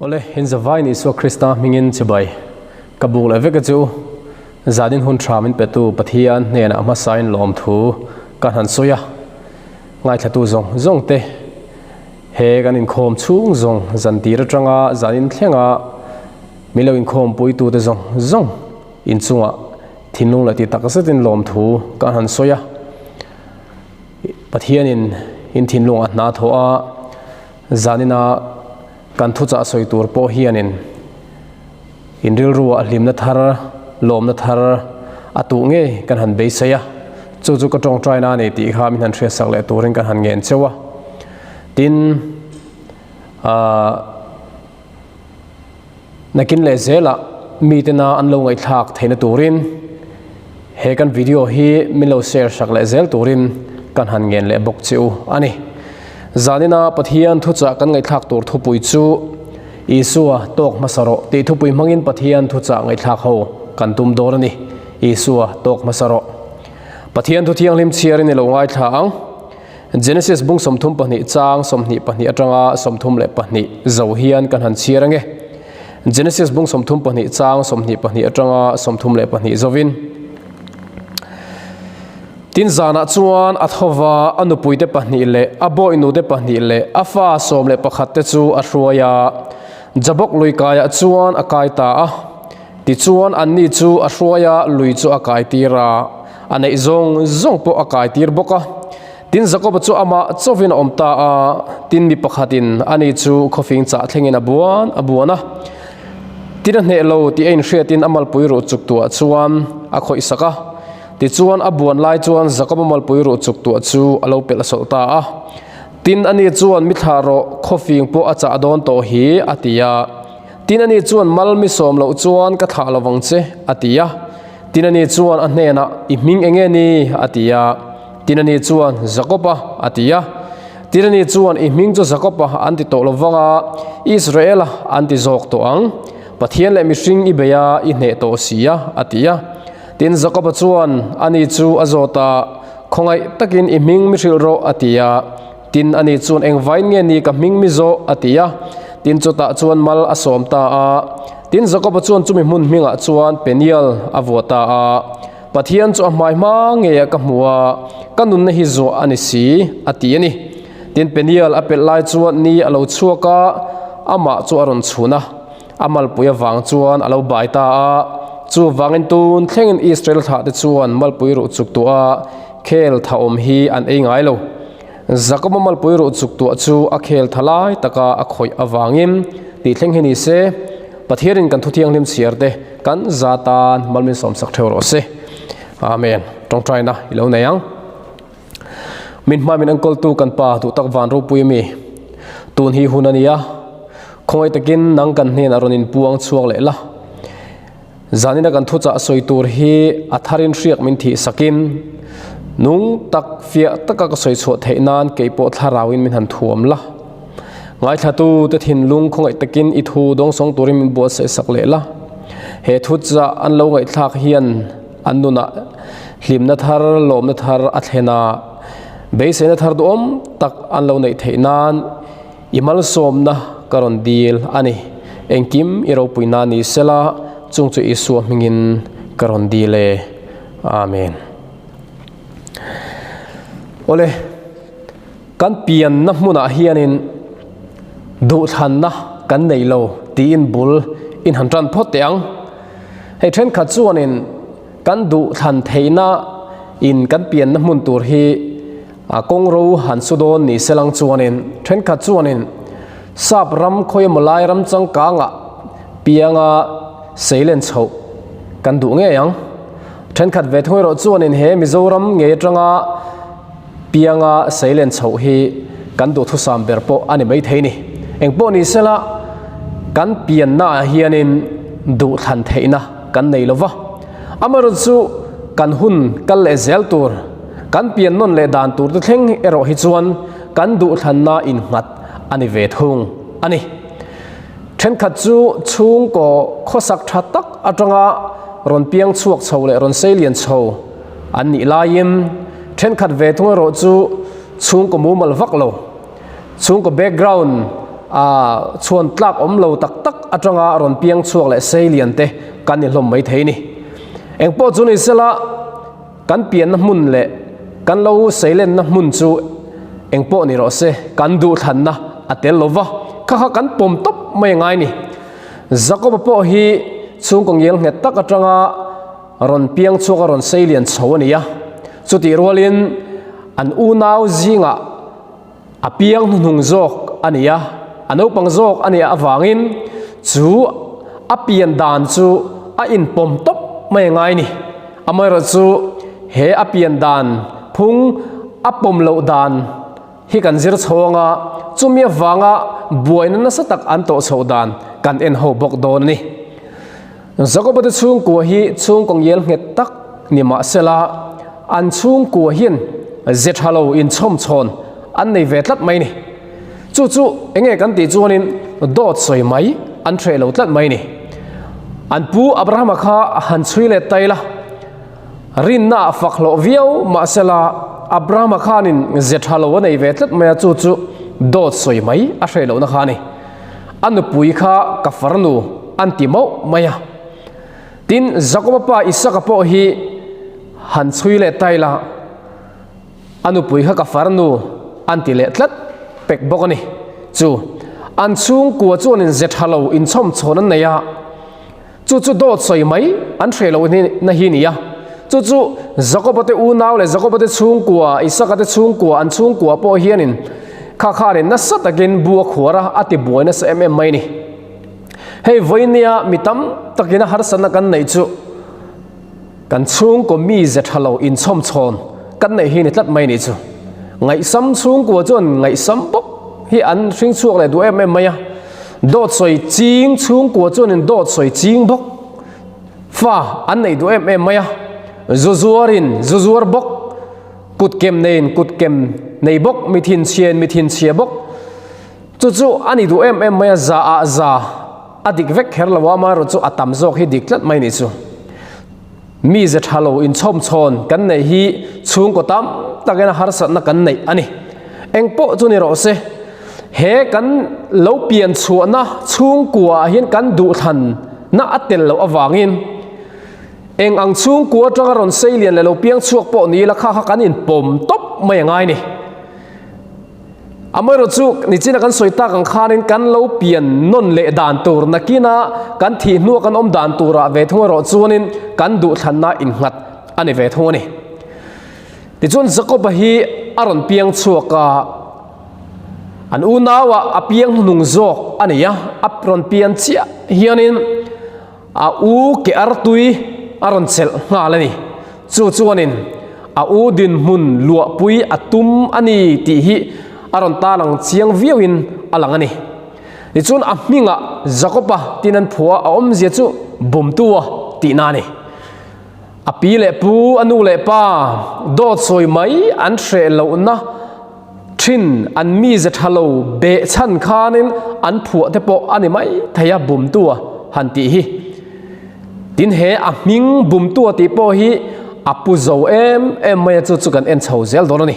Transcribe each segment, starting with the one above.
Awle, in zavaiin Isua Krista hmingin chibai ka buk leh vek a chu. Zanin hun tha min petu Pathian hnenah hmasain lawmthu ka han sawi a. Ngaithlatu zawng zawng te he kan inkhawm chhung zawng zan tir atanga zanin thlenga min lo inkhawm puitute zawng zawng inchungah thinlung leh ti tak zetin lawmthu ka han sawi a. Pathianin in thinlung a hna thawh a, zanina kan thuchah sawi tur pawh hianin in rilruah hlimna thar, lawmna thar a tuh ngei kan han beisei a, chu chu ka tawngtaina a ni tih kha min han hriatsak leh turin kan han ngen cheu a. Tin, aah nakin leh zelah mitena an lo ngaihthlak theihna turin he kan video hi min lo share sak leh zel turin kan han ngen leh bawk che u a ni. Zanina Pathian thuchah kan ngaihthlak tur thupui chu Isua tawk hmasa rawh tih thupui hmangin Pathian thuchah ngaihthlak ho kan tum dawn a ni. Isua tawk hmasa rawh. Pathian thu thianghlim chhiarin i lo ngaithla ang. Genesis bung 32 chang 22 atanga 34 zo hian kan han chhiar ange. Genesis bung 32 chang 22 atanga 34 zovin. Tin zanah chuan a thova a nupuite pahnih leh a bawinute pahnih leh a fa 11 te chu a hruai a. Jabok lui kaiah chuan a kai ta a. Tichuan anni chu a hruai a, lui chu a kai tir a, a neih zawng zawng pawh a kai tir bawk a. Tin Jakoba chu amah chauhin a awm ta a, tin mi pakhatin ani chu khawfing chah thlengin a buan a buan a. Tin a hneh lo tih a inhriatin a malpui ruh chuk tuah chuan a khawih sak a. Tichuan a buan lai chuan Jakoba malpui ruh chuk tuah chu a lo pelh sawlh ta a. Tin ani chuan mi thlah rawh, khawfing pawh a chah dawn tawh hi, a ti a. Tin ani chuan mal mi sawm loh chuan ka thlah lo vang che, a ti a. Tin ani chuan a hnenah, I hming eng nge ni? a ti a. Tin ani chuan, Jakob-a, a ti a. Tin ani chuan, I hming chu Jakob-a an ti tawh lo vang a, Israel-a an ti zawk tawh ang. Pathian leh mihring i bei a, i hneh tawh si a, a ti a. Tin Jakob-a chuan ani chu a zawt a, Khawngaih takin i hming mi hrilh rawh, a ti a. Tin, ani chuan engvain nge ni ka hming mi zawh? a ti a. Tin, chutah chuan mal a sawm ta a. Tin, Jakoba chuan chumi hmun hmingah chuan Peniel a vuah ta a. Pathian chu a hmai hma ngeiah ka hmu a, ka nunna hi zuah a ni si, a ti a ni. Tin, Peniel a pelh lai chuan ni a lo chhuak a, amah chu a rawn chhun a. A malpui avang chuan a lo bai ta a. Chuvangin tun thlengin Israel thlahte chuan malpui ruh chuk tuah a, khel tha awm hi an ei ngai lo. Jakoba malpui ruh chuk tuah chu a khel tha lai taka a khawih avangin tih thleng hi ni se, Pathianin kan thuthianghlim chhiar te kan za tan mal min sawmsak theuh rawh se. Amen. Tawngtaina i lo nei ang. Min hma min enkawltu kan pa duh tak van ropui ami tun hi hun a ni a, khawngaih takin nang kan hnenah rawn inpuang chhuak leh la. Zanina kan thuchah sawi tur hi a tharin hriak min thih sakin nung tak fiah taka ka sawi chhuah theih nan kei pawh thlarauin min han thuam la. Ngaithlatu te thinlung khawngaih takin i thu dawngsawng turin min buatsaih sak leh la. He thuchah an lo ngaihthlak hian an nunah hlimna thar, lawmna thar a thlen a, beiseina thar duhawm tak an lo neih theih nan i malsawmna ka rawn dil a ni. Engkim i ropuina ni sela, chung chu Isua hmingin ka rawn dil e. Amen. Awle, kan pianna hmunah hianin duhthlanna kan nei lo tiin bul in han tan phawt teh ang. Hei thenkhat chuanin kan duhthlan theihna in kan pianna hmun tur hi a kawng ro han su dawn ni se lang chuanin thenkhat chuanin sap ram khawi emaw lai ram changkangah pianga seilen chhoh kan duh ngei ang. Thenkhat ve thung erawh chuanin he Mizoram ngei atanga pianga seilen chhoh hi kan duhthusam ber pawh a ni maithei ni. Engpawh ni sela kan piannaah hianin duhthlan theihna kan nei lo va. Amaherawhchu kan hun kal leh zel tur, kan pian nawn leh dan tur te thleng erawh hi chuan kan duhthlanna innghat a ni ve thung a ni. Thenkhat chu chhungkaw khawsak tha tak atanga rawn piang chhuak chho leh rawn seilian chho an nih laiin thenkhat ve thung erawh chu chhungkaw mumal vak lo, chhungkaw background. Chhuan tlak awm lo tak tak atanga rawn piang chhuak leh sei lian te kan ni hlawm mai thei ni. Engpawh chu ni sela kan pianna hmun leh kan lo seilenna hmun chu engpawh ni rawh se kan duhthlanna a tel lo va, kha kha kan pawm tawp mai a ngai ni. Jakoba pawh hi chhungkaw ngial nghet tak atanga rawn piang chhuak a rawn sei lian chho a ni a, chutih rualin an unau zingah A piang hnuhnung zawk a ni a, a naupang zawk a nih avangin chu a pian dan chu a inpawm tawp mai a ngai ni. Amaherawhchu he a pian dan phung a pawm loh dan hi kan zir chho anga chumi avanga buaina nasa tak an tawh chhoh dan kan en ho bawk dawn a ni. Jakoba te chhungkua hi chhungkaw ngial nghet tak ni mah sela an chhungkua hian ze tha lo inchhawm chhawn an nei ve tlat mai ni. Chu chu enge kan tih chuanin dawt sawi mai an hreh lo tlat mai ni. An pu Abrahama kha han chhui let ta ila, rinna a fak hlawh viau mah sela Abrahama khanin ze tha lo a nei ve tlat mai a, chu chu dawt sawi mai a hreh lohna kha a ni. A nupui kha ka farnu an ti mauh mai a. Tin, Jakoba pa Isaka pawh hi han chhui leh ta ila, a nupui kha ka farnu an ti leh tlat pek bawk a ni. Chu an chhungkua chuan in ze tha lo inchhawm chhawn an nei a. Chu chu dawt sawi mai an hreh loh na hi ni a. Chu chu Jakoba te unau leh Jakoba te chhungkua, Isaka te chhungkua, an chhungkua pawh hianin kha khanin nasa takin bu a khuar a, a ti buai nasa em em mai ni. Hei vawinia mi tam takin a harsatna kan neih chu kan chhungkaw mi ze tha lo inchhawm chhawn kan neih hi ni tlat mai ni chu. Ngaihsam chhungkua chuan ngaihsam bawk hi an hring chhuak leh duh em em mai a. Dawt sawi ching chhungkua chuanin dawt sawi ching bawk fa an neih duh em em mai a, zu zuarin zu zuar bawk, kut kem neiin kut kem nei bawk, mi thinchhiain mi thinchhia bawk, chu chu a ni duh em em mai a, za ah za a dik vek kher lo a, amaherawhchu chu a tam zawk hi dik tlat mai ni chu. Mi ze tha lo inchhawm chhawn kan neih hi chhungkaw tam takin a harsatna kan neih a ni. Eng pawh chu ni rawh se, he kan lo pian chhuahna chhungkua ah hian kan duhthlanna a tel loh avangin eng ang chhungkua atanga rawn sei lian leh lo piang chhuak pawh ni ila kha kha kan inpawm tawp mai a ngai ni. Amaherawh chu nichina kan sawi tak ang khanin kan lo pian nawn leh dan tur nakina kan thih hnua kan awm dan turah ve thung erawh chuanin kan duhthlanna innghat a ni ve thung a ni. Tichuan Jakoba hi a rawn piang chhuak a, an unauah a piang hnuhnung zawk a ni a, a rawn pian chiah hianin A u ke artui a rawn chelh nghal a ni. Chu chuanin a u dinhmun luahpui a tum a ni tih hi a rawn tarlang chiang viauin a lang a ni. Tichuan a hmingah Jakoba tin an phua a awmzia chu bumtua tihna a ni. A pi leh pu, a nu leh pa dawt sawi mai an hreh lohna Thin an mize tha lo beh chhan khanin an phuah te pawh a ni mai thei a bumtua han tih hi. Tin he a hming bumtua tih pawh hi a pu zo em em mai a chu chu kan en chho zel dawn a ni.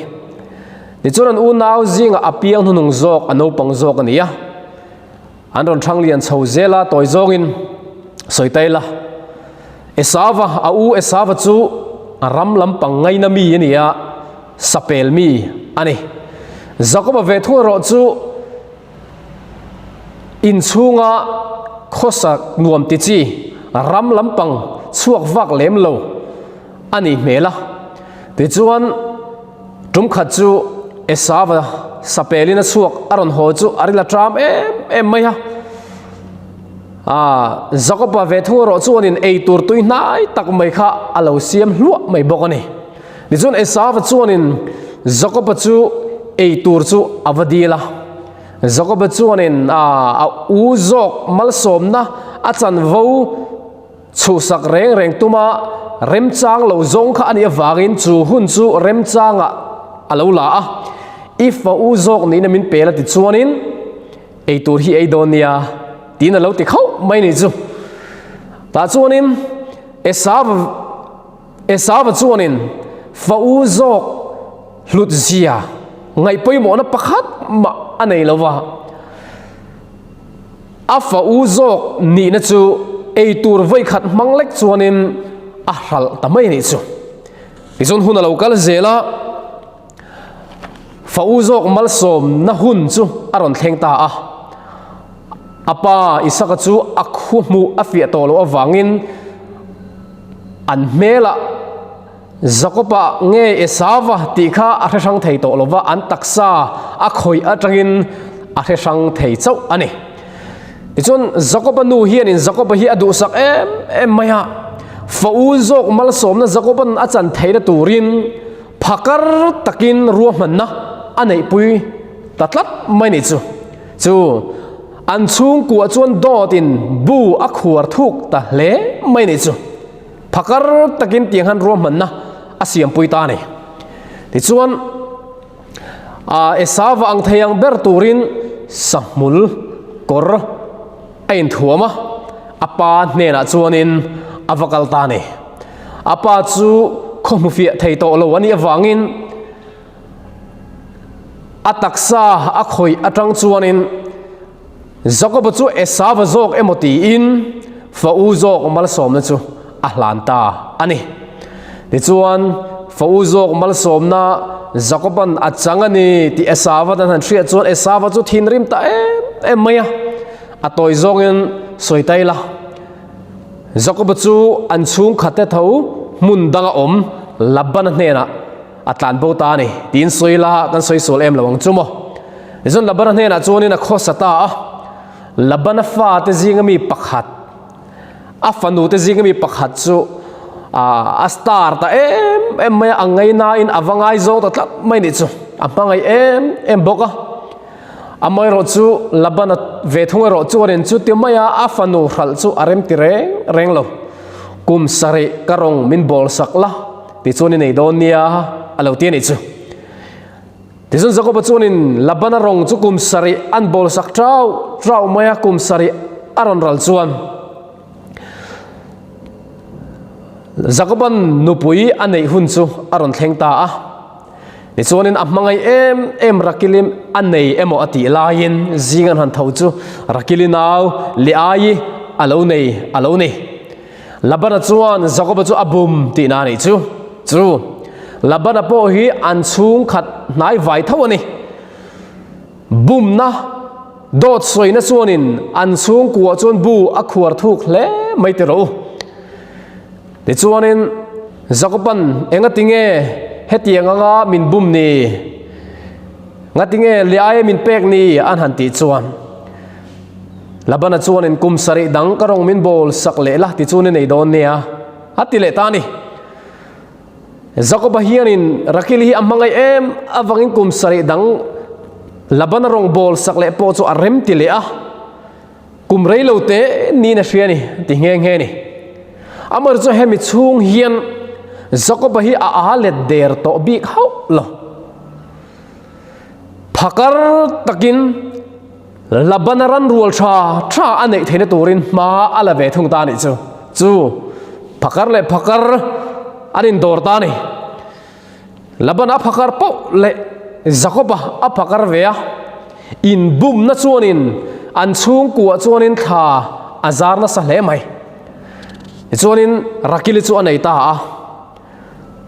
Tichuan an unau zingah a piang hnuhnung zawk a naupang zawk a ni a. An rawn thang lian chho zel a tawi zawngin sawi ta ila. Esava, a u Esava chu a ram lampang ngaina mi a ni a, sapel mi a ni. Jakoba ve thung erawh chu inchhunga khawsa nuam ti chi, ram lampang chhuak vak lem lo a nih hmel a. Tichuan tum khat chu Esava sapelin a chhuak a rawn haw chu a ril a ṭam em em mai a. Aaa Jakoba ve thung erawh chuanin ei tur tui hnai tak mai kha a lo siam hluah mai bawk a ni. Tichuan Esava chuanin Jakoba chu ei tur chu a va dil a. Jakoba chuanin a u zawk malsawmna a chanvo chhuhsak reng reng tuma remchang lo zawng kha a nih avangin chu hun chu remchangah a lo la a. I fa u zawk nihna min pel a ti chuanin Ei tur hi ei dawn nia tiin a lo ti khauh mai ni chu. Tah chuanin Esava Esava chuanin fa u zawk hlut zia ngaih pawimawhna pakhat mah a nei lo va. A fa u zawk nihna chu ei tur vawikhat hmang lek chuanin a hralh ta mai a nih chu. Tichuan hun a lo kal zel a, fa u zawk malsawmna hun chu a rawn thleng ta a. A pa Isaka chu a khu hmuh a fiah tawh loh avangin an hmelah Jakob-a nge Esauva tih kha a hre hrang thei tawh lo va, an taksa a khawih atangin a hre hrang thei chauh a ni. Tichuan, Jakob-a nu hianin Jakob-a hi a duhsak em em mai a, fa u zawk malsawmna Jakob-a'n a chan theihna turin phakar takin ruahmanna a neihpui ta tlat mai ni chu. Chu an chhungkuah chuan dawtin bu a khuar thuk ta hle mai ni chu. Phakar takin tiang han ruahmanna a siampui ta a ni. Tichuan, Esauva ang thei ang ber turin sahmul kawr a inthuam a, a pa hnenah chuanin a va kal ta a ni. A pa chu khaw hmu fiah thei tawh lo a nih avangin a taksa a khawih atang chuanin Jakoba chu Esauva zawk emaw tiin fa u zawk malsawmna chu a hlan ta a ni. Tichuan, fa u zawk malsawmna Jakoban a chang a ni tih Esauva tan han hriat chuan Esauva chu thinrim ta em em mai a, a tawi zawngin sawi ta ila. Jakoba chu an chhungkhatte tho hmun danga awm Labana hnenah a tlan bo ta a ni tiin sawi ila kan sawi sual em lo ang chu maw. Tichuan Labana hnenah chuanin a khawsa ta a, Labana fate zinga mi pakhat, a fanu te zinga mi pakhat chu a star ta em em mai a, a ngainain a va ngaizawng ta tlat mai nih chu, a hmangaih em em bawk a. Amaherawh chu Labana ve thung erawh chuanin chuti maia a fanu hralh chu a rem ti reng reng lo. Kum sarih ka rawng min bawl sak la tichuan i nei dawn nia a lo ti a nih chu. Tichuan Jakoba chuanin Labana rawng chu kum sarih an bawl sak trau trau mai a, kum sarih a rawn ral chuan Jakoban nupui a neih hun chu a rawn thleng ta a. Tichuanin a hmangaih em em Rakili a nei emaw a tih laiin zing an han tho chu Rakili nau Leaii a lo nei a lo ni. Labana chuan Jakoba chu a bum tihna a nih chu. Chu Labana pawh hi an chhungkhat hnai vai tho a ni. Bumna dawt sawina chuanin an chhungkuah chuan bu a khuar thuk hle mai ti rawh u. Tichuanin Jakoban engatinge hetiang anga min bum ni? Ngatinge Leaia min pek ni? an han tih chuan Labana chuanin kum sarih dang ka rawng min bawl sak leh la tichuan i nei dawn nia a ti leh ta a ni. Jakoba hianin Rakili hi a hmangaih em avangin kum sarih dang Labana rawng bawl sak leh pawh chu a rem ti leh a. Kum rei lo te niin a hria a ni, ti nghe nghe a ni. Amaherawhchu chu hemi chhung hian Jakoba hi a aa let der tawh bik hauh lo. Phakar takin Labana ran rual tha tha a neih theihna turin hma a la ve thung ta a nih chu. Chu phakar leh phakar an indawr ta a ni. Labana a phakar poh leh Jakoba a phakar ve a, inbumna chuanin an chhungkuah chuanin thla a zar nasa hle mai. Tichuanin Rakili chu a nei ta a,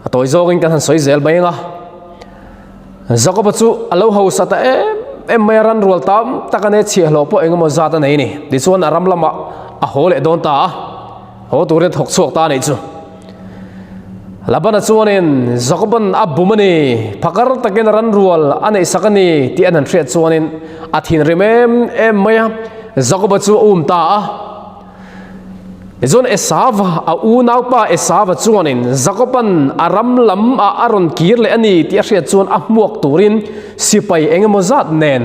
a tawi zawngin kan han sawi zel mai ang a. Jakoba chu a lo hausa ta em em mai a, ran rual tam tak a nei a, chhiahhlawh pawh engemaw zat a nei a ni. Tichuan a ram lamah a haw leh dawn ta a. Haw turin a thawk chhuak ta a nih chu. Labana chuanin Jakoban a bum a ni, phakar takin ran rual a neih sak a ni tih an han hriat chuanin a thinrim em em mai a, Jakoba chu a um ta a. Tichuan Esava, a unaupa Esava chuanin Jakoban a ram lam ah a rawn kir leh a ni tih a hriat chuan a hmuak turin sipai engemaw zat nen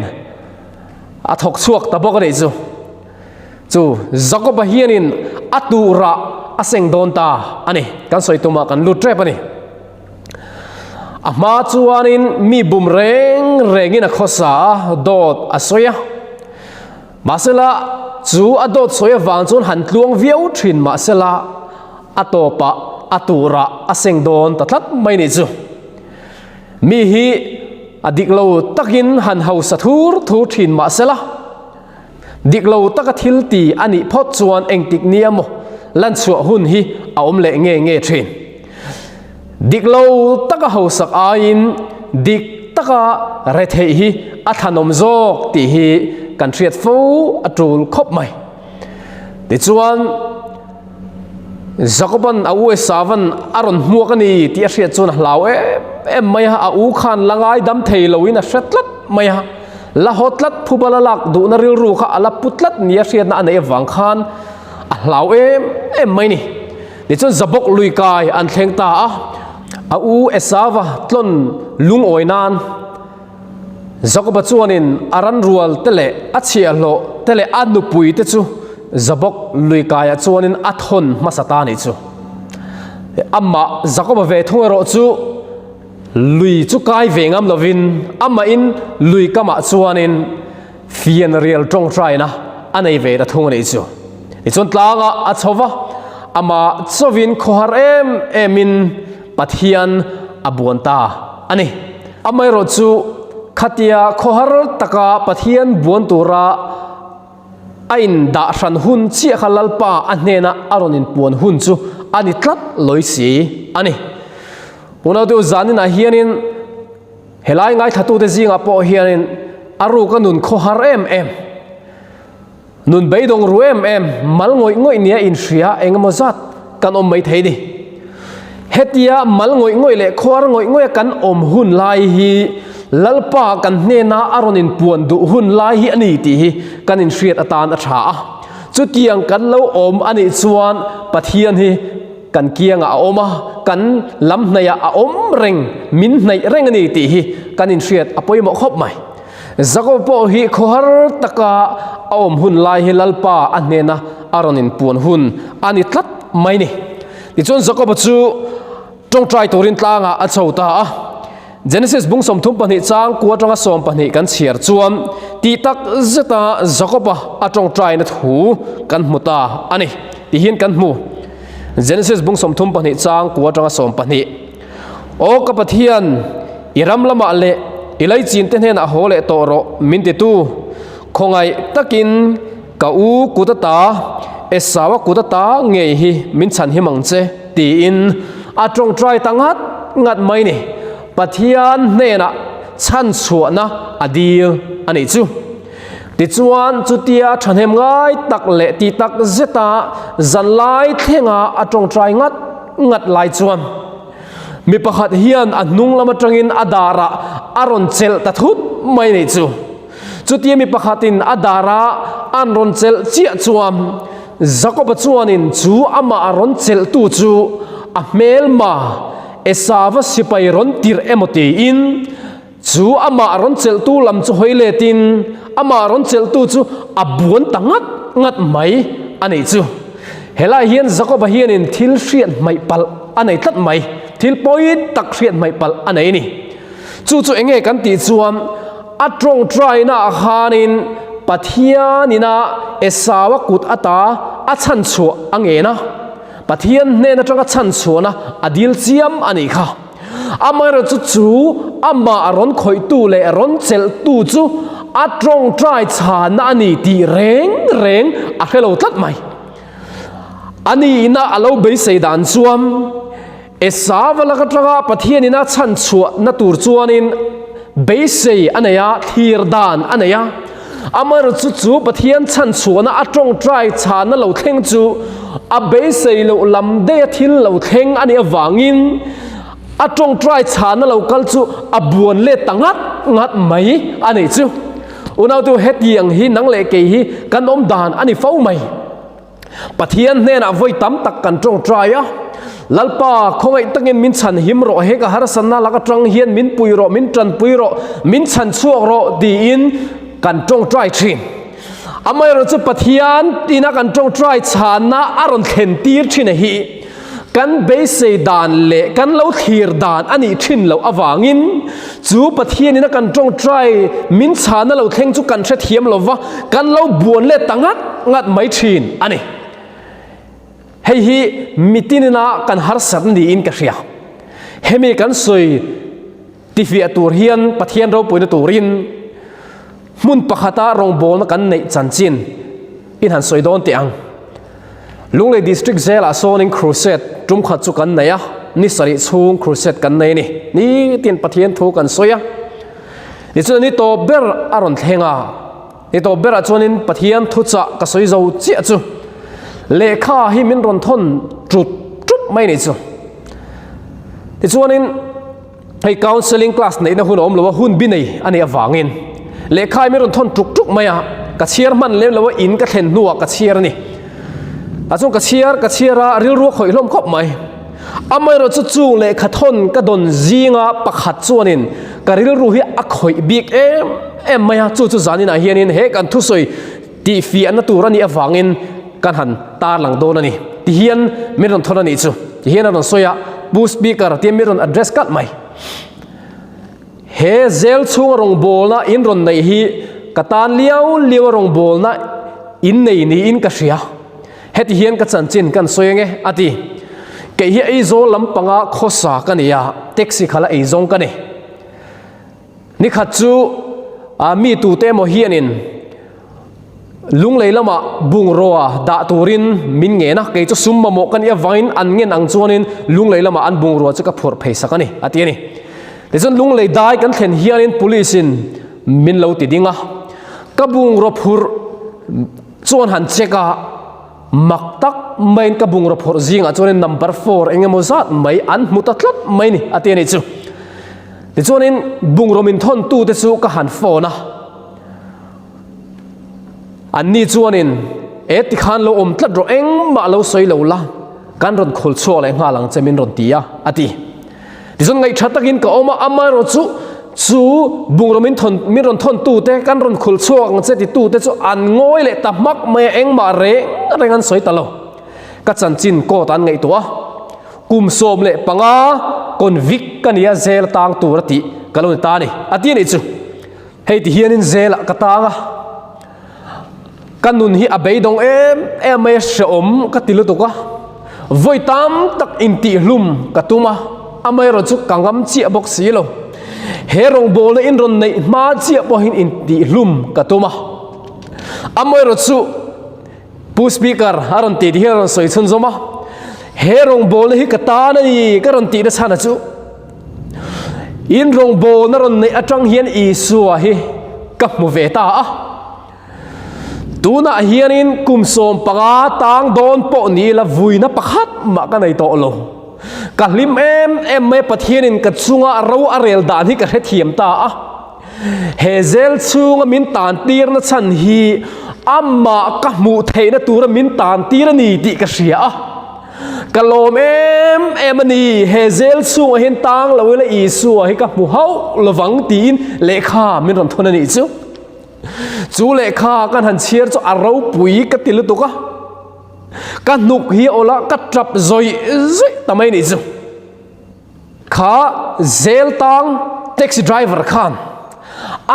a thawk chhuak ta bawk a nih chu. Chu Jakoba hianin a tuhrah a seng dawn ta a ni. Kan sawi tumah kan lut tep a ni. A hma chuanin mi bum reng rengin a khawsa a, dawt a sawi a. Mahsela chu a dawt sawi avang chuan han tluang viau thin mahsela a tawpah a tuhrah a seng dawn ta tlat mai ni chu. Mi hi a dik lo takin han hausa thur thur thin mahsela. Dik lo taka thil ti a nih phawt chuan engtik nia maw lanchhuah hun hi a awm leh nge nge thin. Dik lo taka hausak aiin dik taka retheih hi a thlanawm zawk tih hi kan hriat fo a tul khawp mai. Tichuan, Jakoban a u Esavan a rawn hmuak a ni tih a hriat chuan a hlau em em mai a, a u khan la ngaidam thei loin a hre tlat mai a, la haw tlat phuba la lak duhna rilru kha a la pu tlat nia hriatna a neih avang khan a hlau em em mai ni. Tichuan Jabok lui kai an thleng ta a, a u Esava tlawn lungawi nan Jakoba chuanin a ranrual te leh a chhiahhlawh te leh a nupui te chu Jabok lui kaiah chuanin a thawn hmasa ta a nih chu. Amah Jakoba ve thung erawh chu lui chu kai ve ngam lovin amahin lui kamah chuanin fianrial tawngtaina a nei ve ta thung a nih chu. Tichuan tlangah a chho va, amah chauhin khawhar em emin Pathian a buan ta a ni. Amaherawh chu khatia khawhar taka Pathian buan tura a indah hran hun chiah kha Lalpa a hnena a rawn inpuan hun chu a ni tlat lawi si a ni. Unautu zaninah hianin helai ngaithlatute zingah pawh hianin a ruka nun khawhar em em, Nun beidawng ru em em, mal ngawih ngawih nia inhria eng emaw zat kan awm mai thei ni. Hetia mal ngawih ngawih leh khuar ngawih ngawih a kan awm hun lai hi Lalpa kan hnena a rawn inpuan duh hun lai hi a ni tih hi kan inhriat atan a tha a. Chutiang kan lo awm a nih chuan Pathian hi kan kiangah a awm a, kan lam hnaihah a awm reng, min hnaih reng a ni tih hi kan inhriat a pawimawh khawp mai. Jakob pawh hi khawhar taka a awm hun lai hi Lalpa a hnena a rawn inpuan hun a ni tlat mai ni. Tichuan Jakoba chu tawngtai turin tlangah a chho ta a. Genesis bung 32 chang kua atanga 12 kan chhiar chuan tih tak zeta Jakoba a tawngtaina thu kan hmu ta a ni. Tihian kan hmu. Genesis bung 32 chang kua atanga 12. Aw ka Pathian, i ram lamah leh i laichin te hnenah haw leh tawh rawh min titu. Khawngaih takin ka u kut ata, Esau-a kut ata ngei hi min chhan him ang che, tiin a tawngtai ta ngat ngat mai ni. Pathian hnenah chhan chhuahna a dil a nih chu. Tichuan, chutia thahnem ngai tak leh tih tak zeta zanlai thlenga a tawngtai ngat ngat lai chuan mi pakhat hian a hnung lam atangin a darah a rawn chelh ta thut mai nih chu. Chutia mi pakhatin a darah an rawn chelh chiah chuan Jakoba chuanin chu amah a rawn chelhtu chu a hmelma Esava sipai rawn tirh emaw tiin Chu amah rawn chelhtu lam chu hawi letin amah rawn chelhtu chu a buan ta ngat ngat mai a nih chu. Helai hian Jakoba hianin thil hriat hmaih palh a nei tlat mai, thil pawi tak hriat hmaih palh a nei a ni. Chu chu enge kan tih chuan a tawngtaina ah khanin Pathianina Esau-a kut ata a chhanchhuah a ngen a, Pathian hnen atanga chhanchhuahna a dil chiam a nih kha. Amaherawhchu chu amah rawn khawihtu leh rawn chelhtu chu a tawngtai chhana a ni tih reng reng a hre lo tlat mai. A nihna a lo beisei dan chuan Esava lak atanga Pathianin a chhanchhuahna tur chuanin beisei a nei a, thlir dan a nei a. Amaherawhchu chu Pathian chhanchhuahna a tawngtai chhana lo thleng chu a beisei loh lam daih a thil lo thleng a nih avangin a tawngtai chhana lo kal chu a buan let ta ngat ngat mai a nih chu. Unautu hetiang hi nang leh kei hi kan awm dan a ni fo mai. Pathian hnenah vawi tam tak kan tawngtai a, Lalpa, khawngaih takin min chhan him rawh, he ka harsatna lak atang hian min pui rawh, min tanpui rawh, min chhan chhuak rawh tiin kan tawngtai thin. Amaherawh chu Pathian ina kan tawngtai chhanna a rawn thlen tir thin a hi kan beisei dan leh kan lo thlir dan a nih thin loh avangin chu Pathian ina kan tawngtai min chhanna lo thleng chu kan hrethiam lova, kan lo buan let ta ngat ngat mai thin a ni. Hei hi mitinina kan harsat niin ka hria. Hemi kan sawi tifiah tur hian Pathian ropuina turin hmun pakhata rawngbawlna kan neih chanchin. In han sawi dawn teh ang. Lunglei District Jail-ah sawnin Crusade tum khat chu kan nei a, ni sarih chhung Crusade kan nei a ni. Nitin Pathian thu kan sawi a. Tichuan ni tawp ber a rawn thleng a, ni tawp berah chuanin Pathian thuchah ka sawi zo chiah chu lehkha hi min rawn thawn ṭut ṭup mai a nih chu. Tichuanin. Hei counselling class neihna hun a awm lo a, hun bi nei a nih avangin lehkha hi min rawn thawn ṭuk ṭuk mai a, ka chhiar hman lem lo a, in ka thlen hnuah ka chhiar a ni. A chuan ka chhiar ka chhiar a, rilru a khawih hlawm khawp mai. Amaherawh chu chung lehkha thawn ka dawn zinga pakhat chuanin ka rilru hi a khawih bik em em mai a, chu chu zaninah hianin he kan thusawi tihfiahna tur a nih avangin kan han tarlang dawn a ni. Tihian min rawn thawn a nih chu. Tihian a rawn sawi a, Pu Speaker tia min rawn address kalh mai. He zel chhunga rawngbawlna in rawn neih hi ka tan liau liau a rawngbawlna in nei niin ka hria. Heti hian ka chanchin kan sawi ange a ti. Kei hi Aizawl lampanga khawsa ka ni a, taxi khala eizawng ka ni. Nikhat chu mi tute emaw hianin Lunglei lamah bungrua dah turin min ngen a, kei chu sum mamawh ka nih avangin an ngen ang chuanin Lunglei lamah an bungrua chu ka phurh phei sak a ni, a ti a ni. Tichuan Lunglei dai kan thlen hianin Police in min lo ti ding a, ka bungrua phurh chuan han check a, Mak tak maiin ka bungraw phawrh zingah chuanin number four eng emaw zat mai an hmu ta tlat mai ni a ti a nih chu. Tichuanin bungraw min thawntute chu ka han phone a, anni chuanin e tikhan lo awm tlat rawh engmah lo sawi lo la kan rawn khul chhuak leh nghal ang che min rawn ti a a ti. Tichuan ngaihṭha takin ka awm a, amaherawh chu chu bungraw min thawn min rawn thawn tute kan rawn khul chhuak ang che titute chu an ngawi leh ta hmak mai a, engmah reng reng an sawi ta lo. Ka chanchin court an ngaihtuah a, kum 15 convict ka nia jail tang tur a tih ka lo ni ta a ni a ti a nih chu. Hei ti hianin jail ah ka tang a. Ka nun hi a beidawng em em mai a, hrehawm ka ti lutuk a, vawi tam tak intihhlum ka tum a, amaherawh chu ka ngam chiah bawk si lo. He rawngbawlna in rawn neih hma chiah pawhin intihhlum ka tum a, amaherawh chu Pu Speaker a rawn tih ti hian a rawn sawi chhunzawm a, he rawngbawlna hi ka tan a ni ka rawn tih na chhan a chu. In rawngbawlna rawn neih atang hian Isua hi ka hmu ve ta a. Tunah hianin kum 15 tang dawn pawh ni ila vuina pakhat mah ka nei tawh lo. Ka hlim em em mai Pathianin ka chunga ro a rel dan hi ka hrethiam ta a. He zel chhunga min tan tirna chhan hi amah ka hmuh theihna tura min tan tir a ni tih ka hria a. Ka lawm em em a ni, he zel chhungah hian tang lo ila Isua hi ka hmu hauh lovang tiin lehkha min rawn thawn a nih chu. Chu lehkha kan han chhiar chu a ropui ka ti lutuk a, ka hnuk hi a awlh a, ka tap zawih zawih ta mai a nih chu. Kha zel tang taxi driver khan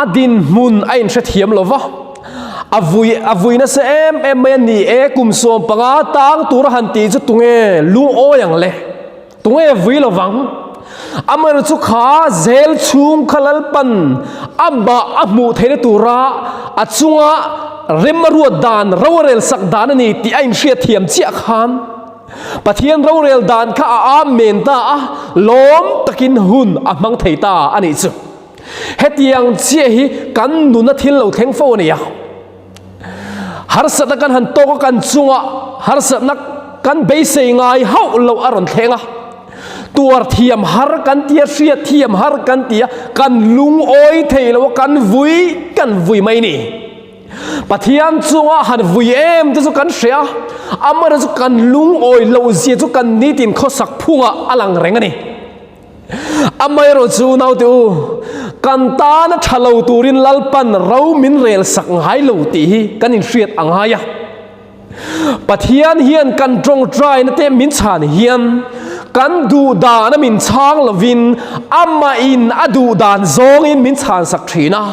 a dinhmun a inhrethiam lo va, a vui a vui nasa em em mai a ni e, kum 15 tang tura han tih chu tunge lungawi ang le, tunge vui lo vang. Amaherawhchu chu kha zel chhung kha Lalpan amah a hmuh theihna tura a chunga rem a ruat dan, ro a rel sak dan a ni tih a inhriatthiam chiah khan, Pathian rorel dan kha a amen ta a, lawm takin hun a hmang thei ta a nih chu. Hetiang chiah hi kan nuna thil lo thleng fo a ni a. Harsatna kan han tawk a, kan chunga harsatna kan beisei ngai hauh loh a rawn thleng a. Tuar thiam har kan ti a, hriat thiam har kan ti a, kan lungawi thei lo a, kan vui kan vui mai ni. Pathian chunga han vui em te chu kan hria a, amaherawh chu kan lungawi loh zia chu kan nitin khawsak phungah a lang reng a ni. Amaherawh chu naute u, kan tana tha lo turin Lalpan ro min rel sak ngai lo tih hi kan inhriat a ngai a. Pathian hian kan tawngtaina te min chhan hian kan duh dana min chhang lovin amahin a duh dan zawngin min chhan sak thin a,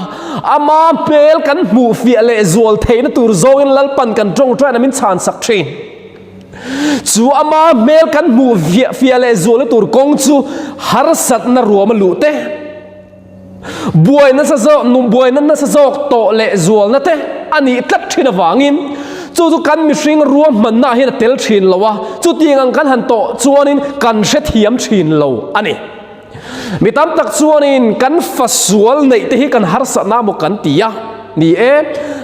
ama hmel kan hmuh fiah leh zual theihna tur zawngin Lalpan kan tawngtaina min chhan sak thin. Chu ama hmel kan hmuh fiah leh zualna tur kawng chu harsatna ruama luh te, Buai nasa zawk, buaina nasa zawk tawh leh zualna te a nih tlat thin avangin. Chu chu kan mihring ruahmannaah hian a tel thin lo a, chutiang ang kan han tawh chuanin kan hrethiam thin lo a ni. Mi tam tak chuanin kan fasual neih te hi kan harsatna maw kan ti a, ni e,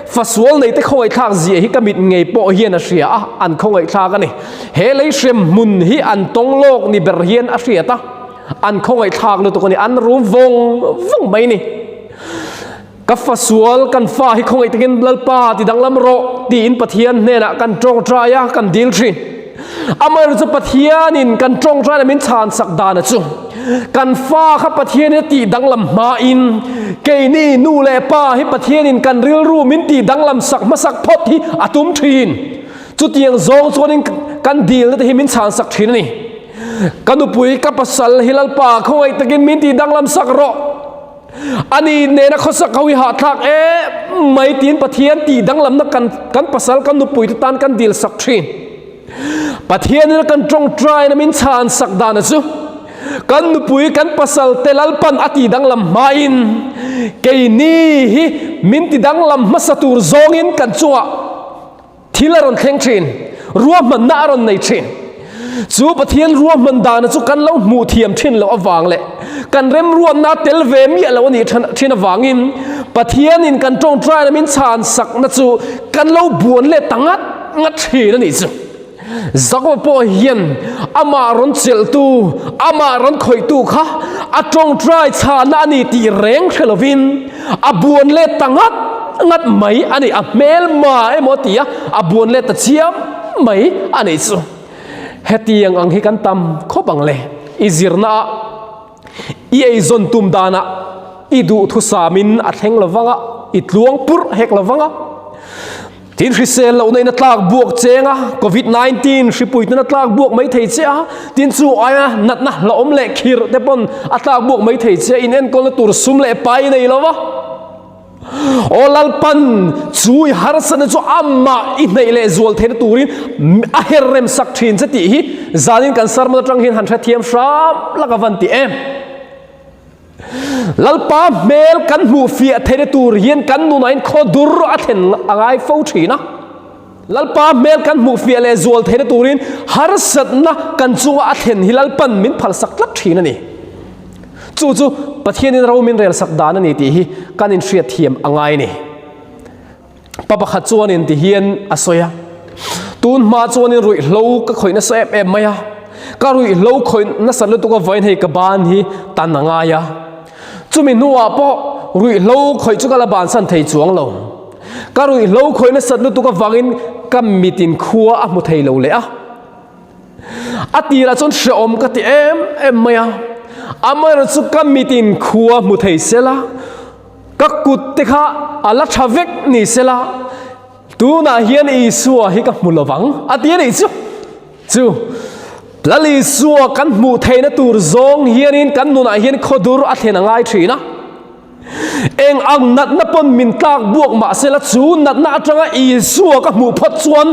fasual neih te khawngaihthlak zia hi ka mit ngei pawh hian a hria a, an khawngaihthlak a ni. He lei hrem hmun hi an tawng lawk ni ber hian a hriat a, an khawngaihthlak lutuk a ni, an rum vawng vawng mai ni. Ka fasual kan fa hi khawngaih takin Lalpa ti danglam rawh tiin Pathian hnenah kan tawngtai a, kan dil thin. Amaherawhchu chu Pathianin kan tawngtaina min chhansak dana chu kan fa kha Pathianin a tih danglam hmain keini nu leh pa hi Pathianin kan rilru min tih danglam sak hmasak phawt hi a tum thin. Chutiang zawng chuanin kan dilna te hi min chhansak thin a ni. Ka nupui ka pasal hi Lalpa khawngaih takin min tih danglam sak rawh. Ani nena khawsak ho hi hahthlak em mai tiin Pathian tih danglamna kan kan pasal kan nupui te tan kan dil sak thin. Pathian ina kan tawngtaina min chhan sak dana chu kan nupui kan pasal te Lalpan a tih danglam hmain keini hi min ti danglam hmasa tur zawngin kan chungah Thil a rawn thleng thin, ruahmanna a rawn nei thin. Chu Pathian ruahman dana chu kan lo hmuh thiam thin loh avang leh kan remruatna a tel ve miah loh a nih thin avangin Pathianin kan tawngtaina min chhan sakna chu kan lo buan leh ta ngat ngat thin a nih chu. Jakoba pawh hian amah rawn chelhtu, amah rawn khawihtu kha a tawngtai chhana a ni tih reng hre lovin a buan let ta ngat ngat mai a ni. A hmelma emaw a ti a, a buan let ta chiam mai a nih chu. Hetiang ang hi kan tam khawp ang le. I zirnaah, i eizawn tum danah i duhthusamin a thleng lovang a, i tluang purh hek lovang a. Tin hrisel lohna in a tlak buak cheng a, Covid 19 hripui ten a tlak buak mai thei che a, tin chu aia natna hlauhawm leh khirh te pawn a tlak buak mai thei che a, in enkawlna tur sum leh pai nei lo va. Aw Lalpan chu i harsatna chu amah i hnaih leh zual theihna turin a her rem sak thin che tih hi zanin kan sermon atang hian han hrethiam hram lak a van ti em. Lalpa hmel kan hmuh fiah theihna tur hian kan nunain khaw dur a thlen a ngai fo thin a. Lalpa hmel kan hmuh fiah leh zual theihna turin harsatna kan chunga a thlen hi Lalpan min phalsak tlat thin a ni. Chu chu Pathianin ro min relsak dan a ni tih hi kan inhriat thiam a ngai a ni. Pa pakhat chuanin ti hian a sawi a, Tun hma chuanin ruihhlo ka khawih nasa em em mai a, ka ruihhlo khawih nasa lutuk avain hei ka ban hi tan a ngai a, chumi hnuah pawh ruihhlo khawih chu ka la bansan thei chuang lo. Ka ruihhlo khawih nasat lutuk avangin ka mitin khua a hmu thei lo leh a. A tirah chuan hrehawm ka ti em em mai a, amaherawhchu ka mitin khua hmu thei sela, Ka kut te kha a la tha vek ni sela, tunah hian Isua hi ka hmu lovang a ti a nih chu. Chu Lal Isua kan hmuh theihna tur zawng hianin kan nunah hian khawdur a thlen a ngai thin a. Eng ang natna pawn min tlak buak mah sela chu natna atanga Isua ka hmuh phawt chuan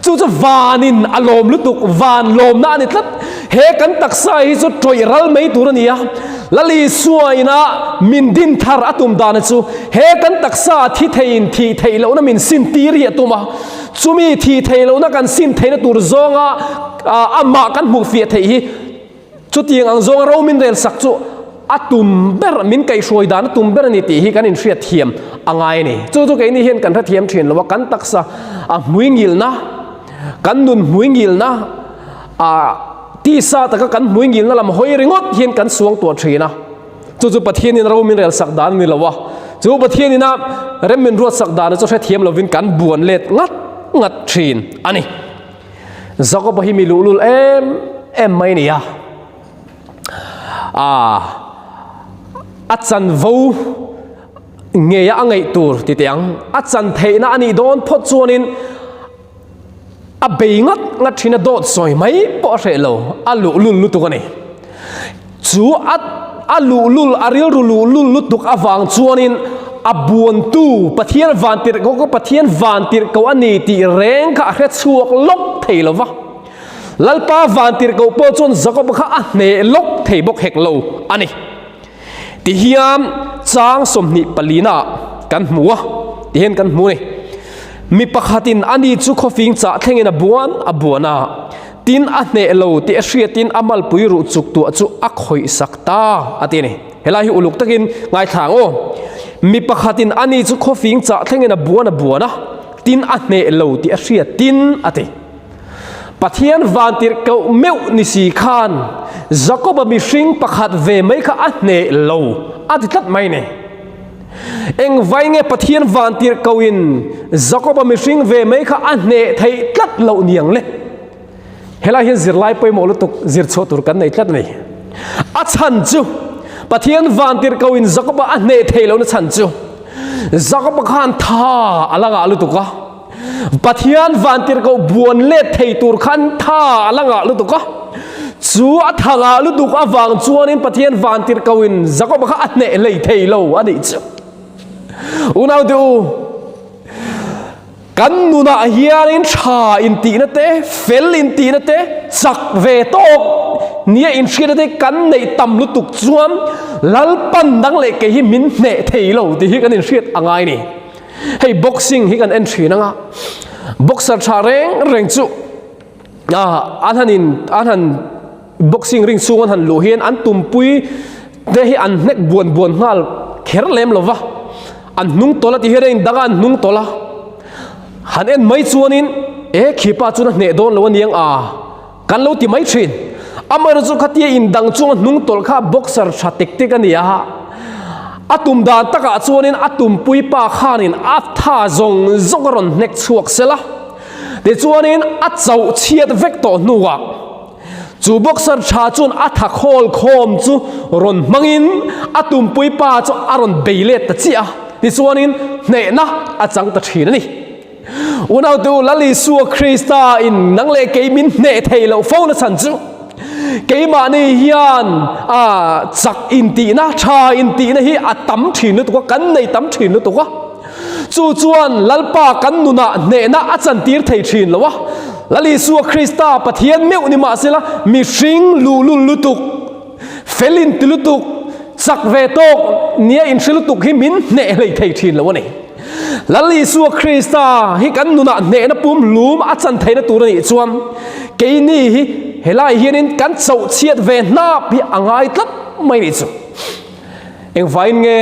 Chu chu vanin a lawm lutuk, van lawmna a ni tlat. He kan taksa hi chu tawih ral mai tur a ni a. Lal Isua ina min din thar a tum dana chu he kan taksa thi theiin thih theih lohna min sin tir hi a tum a. Chumi thih theih lohna kan sin theihna tur zawnga amah kan hmuh fiah theih hi Chutiang ang zawnga ro min rel sak chu a tum ber, min kaihhruai dan a tum ber a ni tih hi kan inhriat thiam a ngai a ni. Chu chu keini hian kan hrethiam thin lo a, kan taksa a hmui ngilna, kan nun hmui ngilna, a tisa taka kan hmui ngilna lam hawi ringawt hian kan suang tuah thin a. Chu chu Pathianin ro min rel sak dan a ni lo a, chu Pathianina rem min ruat sak dan chu hrethiam lovin kan buan let ngat ngat thin a ni. Jakob-a hi mi luhlul em em mai a ni a, ah a chanvo ngeia a ngaih tur ti teh ang, a chan theihna a nih dawn phawt chuanin a bei ngat ngat thin a, dawt sawi mai pawh a hreh lo, a luhlul lutuk a ni. Chu a a luhlul, a rilru luhlul lutuk avang chuanin a buantu Pathian vantirhkoh kha Pathian vantirhkoh a ni tih reng kha a hre chhuak lawk thei lo va. Lalpa vantirhkoh pawh chuan Jakob kha a hneh lawk thei bawk hek lo a ni. Tihian chang 24 ah kan hmu a, tihian kan hmu a ni. Mi pakhatin ani chu khawfing chah thlengin a buan a buan a, tin a hneh lo tih a hriatin a malpui ruh chuk tuah chu a khawih sak ta, a ti a ni. Helai hi uluk takin ngaithla ang aw. Mi pakhatin ani chu khawfing chah thlengin a buan a buan a, tin a hneh lo tih a hriatin, a ti. Pathian vantirhkoh meuh ni si khan Jakoba mihring pakhat ve mai kha a hneh lo a ti tlat mai ni. Engvai nge Pathian vantirhkohin Jakoba mihring ve mai kha a hneh theih tlat loh niang le? Helai hian zirlai pawimawh lutuk zir chhuah tur kan nei tlat a ni. A chhan chu Pathian vantirhkohin Jakoba a hneh theih lohna chhan chu Jakoba khan tha a la ngah lutuk a. Pathian vantirhkoh buan let thei tur khan tha a la ngah lutuk a. Chu a tha ngah lutuk avang chuanin Pathian vantirhkohin Jakoba kha a hneh hlei thei lo a nih chu. Unaute u, kan nunah hianin tha intihna te, fel intihna te, chak ve tawk nia inhriatna te kan neih tam lutuk chuan Lalpan dang leh kei hi min hneh thei lo tih hi kan inhriat a ngai ni. Hei boxing hi kan en thin anga boxer tha reng reng chu an han in an han boxing ring chhung an han luh hian an tumpui te hi an hnek buan buan nghal kher lem lova an hnung tawlh a ti hian a indang a an hnung tawlh a han en mai chuanin e khipa chuan a hneh dawn lo aniang a. Kan lo ti mai thin. Amaherawhchu chu khatia indang chunga hnung tawlh kha boxer tha tek tek a ni a. A tum dan takah chuanin a tumpui pa khanin a tha zawng zawng a rawn hnek chhuak sel a. Tichuanin a chauh chhiat vek tawh hnuah chu boxer tha chuan a tha khawl khawm chu rawn hmangin a tumpui pa chu a rawn bei let ta chiah a. Tichuanin hnehna a chang ta thin a ni. Unaute u, Lal Isua Krista in nang leh kei min hneh thei loh fo na chhan chu keimahni hian a chak intihna, tha intihna hi a tam thin lutuk a, kan nei tam thin lutuk a. Chu chuan Lalpa kan nunah hnehna a chantir thei thin lo a. Lal Isua Krista Pathian meuh ni mahsela mihring luhlul lutuk, fel inti lutuk, chak ve tawk nia inhre lutuk hi min hneh hlei thei thin lo a ni. Lal Isua Krista hi kan nunah hnehna pum lum a chan theihna tur a nih chuan keini hi helai hianin kan chauh chhiat ve hnap hi a ngai tlat mai nih chu. Engvain nge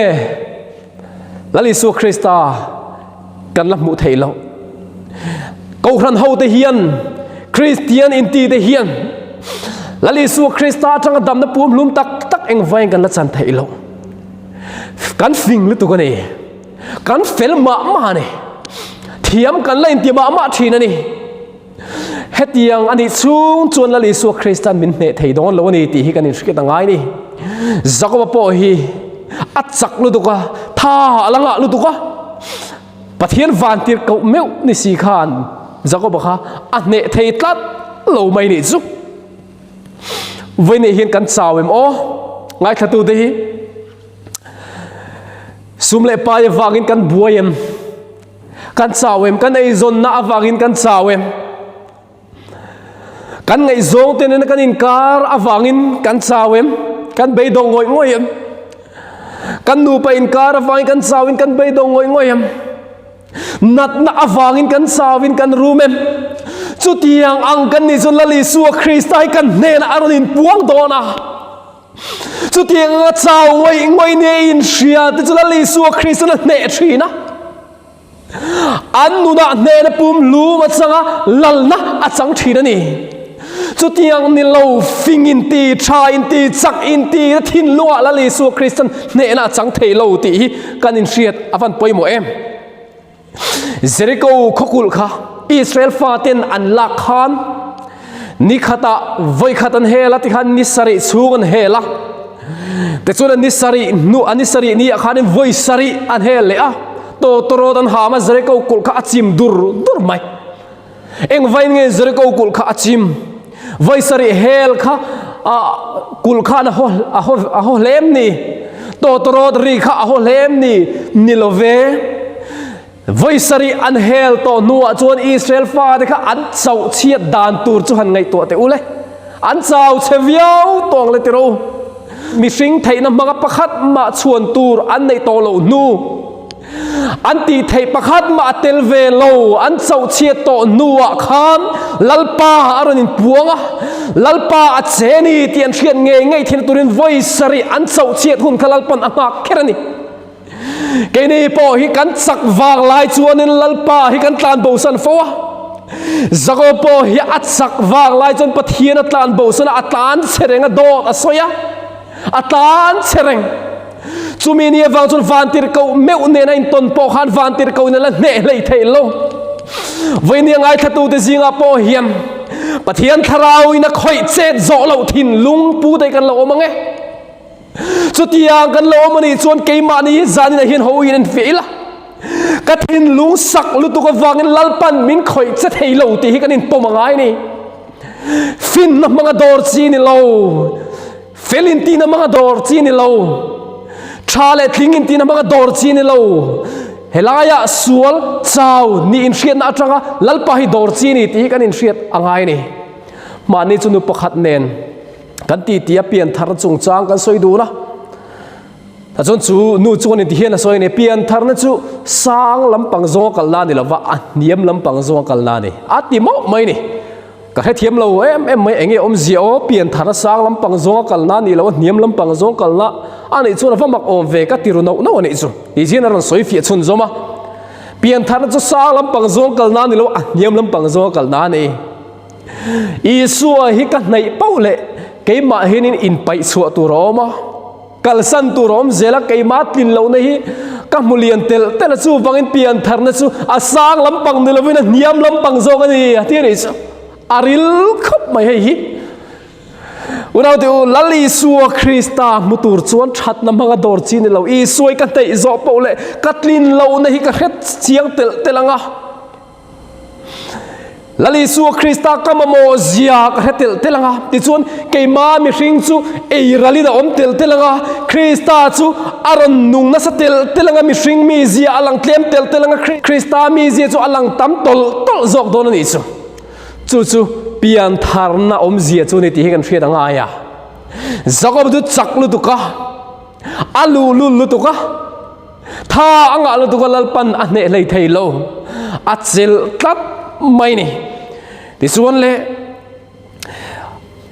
Lal Isua Krista kan la hmuh theih loh? Kohhran hote hian Kristian inti te hian Lal Isua Krista atanga damna pum lum tak tak engvain kan la chan theih loh? Kan fing lutuk a ni. Kan fel mah mah a ni. Thiam kan la inti mah mah thin a ni. Hetiang a nih chhung chuan Lal Isua Kristan min hneh thei dawn lo a ni tih hi kan inhriat a ngai ni. Jakoba pawh hi a chak lutuk a, tha a la ngah lutuk a. Pathian vantir koh meuh ni si khan Jakoba kha a hneh thei tlat lo mai nih chu. Vawiin hian kan chau em aw? Ngaithlatute hi. Sum leh pai avangin kan buai em? Kan chau em? Kan eizawnna avangin kan chau em? Kan ngaihzawng te nena kan inkar avangin kan chau em? Kan beidawng ngawih ngawih em? Kan nupa inkar avangin kan chauin kan beidawng ngawih ngawih em? Natna avangin kan chauin kan rum em? Chutiang ang kan nih chuan Lal Isua Krista hi kan hnenah a rawn inpuang dawn a. Chutiang anga chau ngawih ngawih nia i inhria te chu Lal Isua Kristan a hneh thin a. An nunah hnehna pum lum a chang a, lalna a chang thin a ni. Chutiang ni lo fing inti, tha inti, chak inti na thinlungah Lal Isua Kristan hnehna a chang thei lo tih hi kan inhriat a van pawimawh em. Jeriko khawkulh kha Israel faten an lak khan ni khatah vawi khat an hel a tikhan ni sarih chhung an hel a tichuan ni sarih hnu a ni sarih ni ah khanin vawi sarih an hel leh a tawtawrawt an ham a Jeriko kulh kha a chim dur dur mai. Engvain nge Jeriko kulh kha a chim? Vawi sarih hel kha a kulh khan a haw a haw a haw hlem ni? Tawtawrawt ri kha a haw hlem ni? Ni lo ve. Vawi sarih an hel tawh hnuah chuan Israel fate kha an chauh chhiat dan tur chu han ngaihtuah teh u le. An chau chhe viau tawng le tiro u. Mihring theihna hmanga pakhat mah chhuan tur an neih tawh loh hnu. An tih theih pakhat mah a tel ve lo, an chauh chhiat tawh hnuah khan Lalpa a rawn inpuang a, Lalpa a che a ni tih an hriat ngei ngei theihna turin vawi sarih an chauh chhiat hun kha Lalpan a nghak kher a ni. Keini pawh hi kan chak vang lai chuanin Lalpa hi kan tlan bosan fo a. Jakob pawh hi a chak vang lai chuan Pathian a tlan bosan a, a tlan chhe reng a, dawt a sawi a, a tlan chhe reng. Chumi ni avang chuan vantirhkoh meuh nen a intawn pawh khan vantirhkoh in a la hneh hlei theih lo. Vawinia ngaithlatute zingah pawh hian Pathian thlarauin a khawih chet zawh loh thinlung pu te kan lo awm ang e. Chutiang kan lo awm a nih chuan keimahni hi zaninah hian ho in en fiah ila. Ka thinlung sak lutuk avangin Lalpan min khawih che thei lo tih hi kan inpawm a ngai a ni. Finna hmanga dawr chi ni lo, fel intihna hmanga dawr chi ni lo, tha leh tling intihna hmanga dawr chi ni lo. Helaiah sual chau nih inhriatna atanga Lalpa hi dawr chi ni tih hi kan inhriat a ngai a ni. Mahni chu nu pakhat nen Kan titi a pian tharna chungchang kan sawi dun a, tah chuan chu nu chuan in ti hian a sawi a ni, pian tharna chu sang lampang zawnga kalna a ni lova, a hniam lampang zawnga kalna a ni a ti mauh mai a ni. Ka hrethiam lo em em mai, enge awmzia aw, pian tharna sang lampang zawnga kalna a nih loh a, hniam lampang zawng kalna a nih chuan a va mak awm ve ka ti ru nauh nauh a nih chu tih hian a rawn sawi fiah chhun zawm a, pian tharna chu sang lampang zawng kalna a ni lo, a hniam lampang zawnga kalna a ni. Isua hi ka hnaih pauh leh keimah hianin inpaih chhuah tur a awm a, kalsan tur a awm zel a, keimah tlin lohna hi ka hmu lian telh telh a, chuvangin piantharna chu a sang lampang ni lovin a hniam lampang zawk a ni a ti a nih chu. A ril khawp mai hei hi. Unaute u, Lal Isua Krista hmu tur chuan thatna hmanga dawr chi ni lo. Isua hi ka hnaih zawh pauh leh ka tlin lohna hi ka hre chiang telh telh ang a. Lal Isua Krista ka mamawh zia ka hre telh telh ang a, tichuan keimah mihring chu ei ralin a awm telh telh ang a, Krista chu a rawn nung nasa telh telh ang a, mihring mizia a lang tlem telh telh ang a, Krista mizia chu a lang tam tawlh tawlh zawk dawn a nih chu. Chu chu piantharna awmzia chu a ni tih hi kan hriat a ngai a. Jakob chu chak lutuk a, a luhlul lutuk a, Tha a ngah lutuk a Lalpan a hneh hlei thei lo, a chelh tlat mai ni. Tichuan le,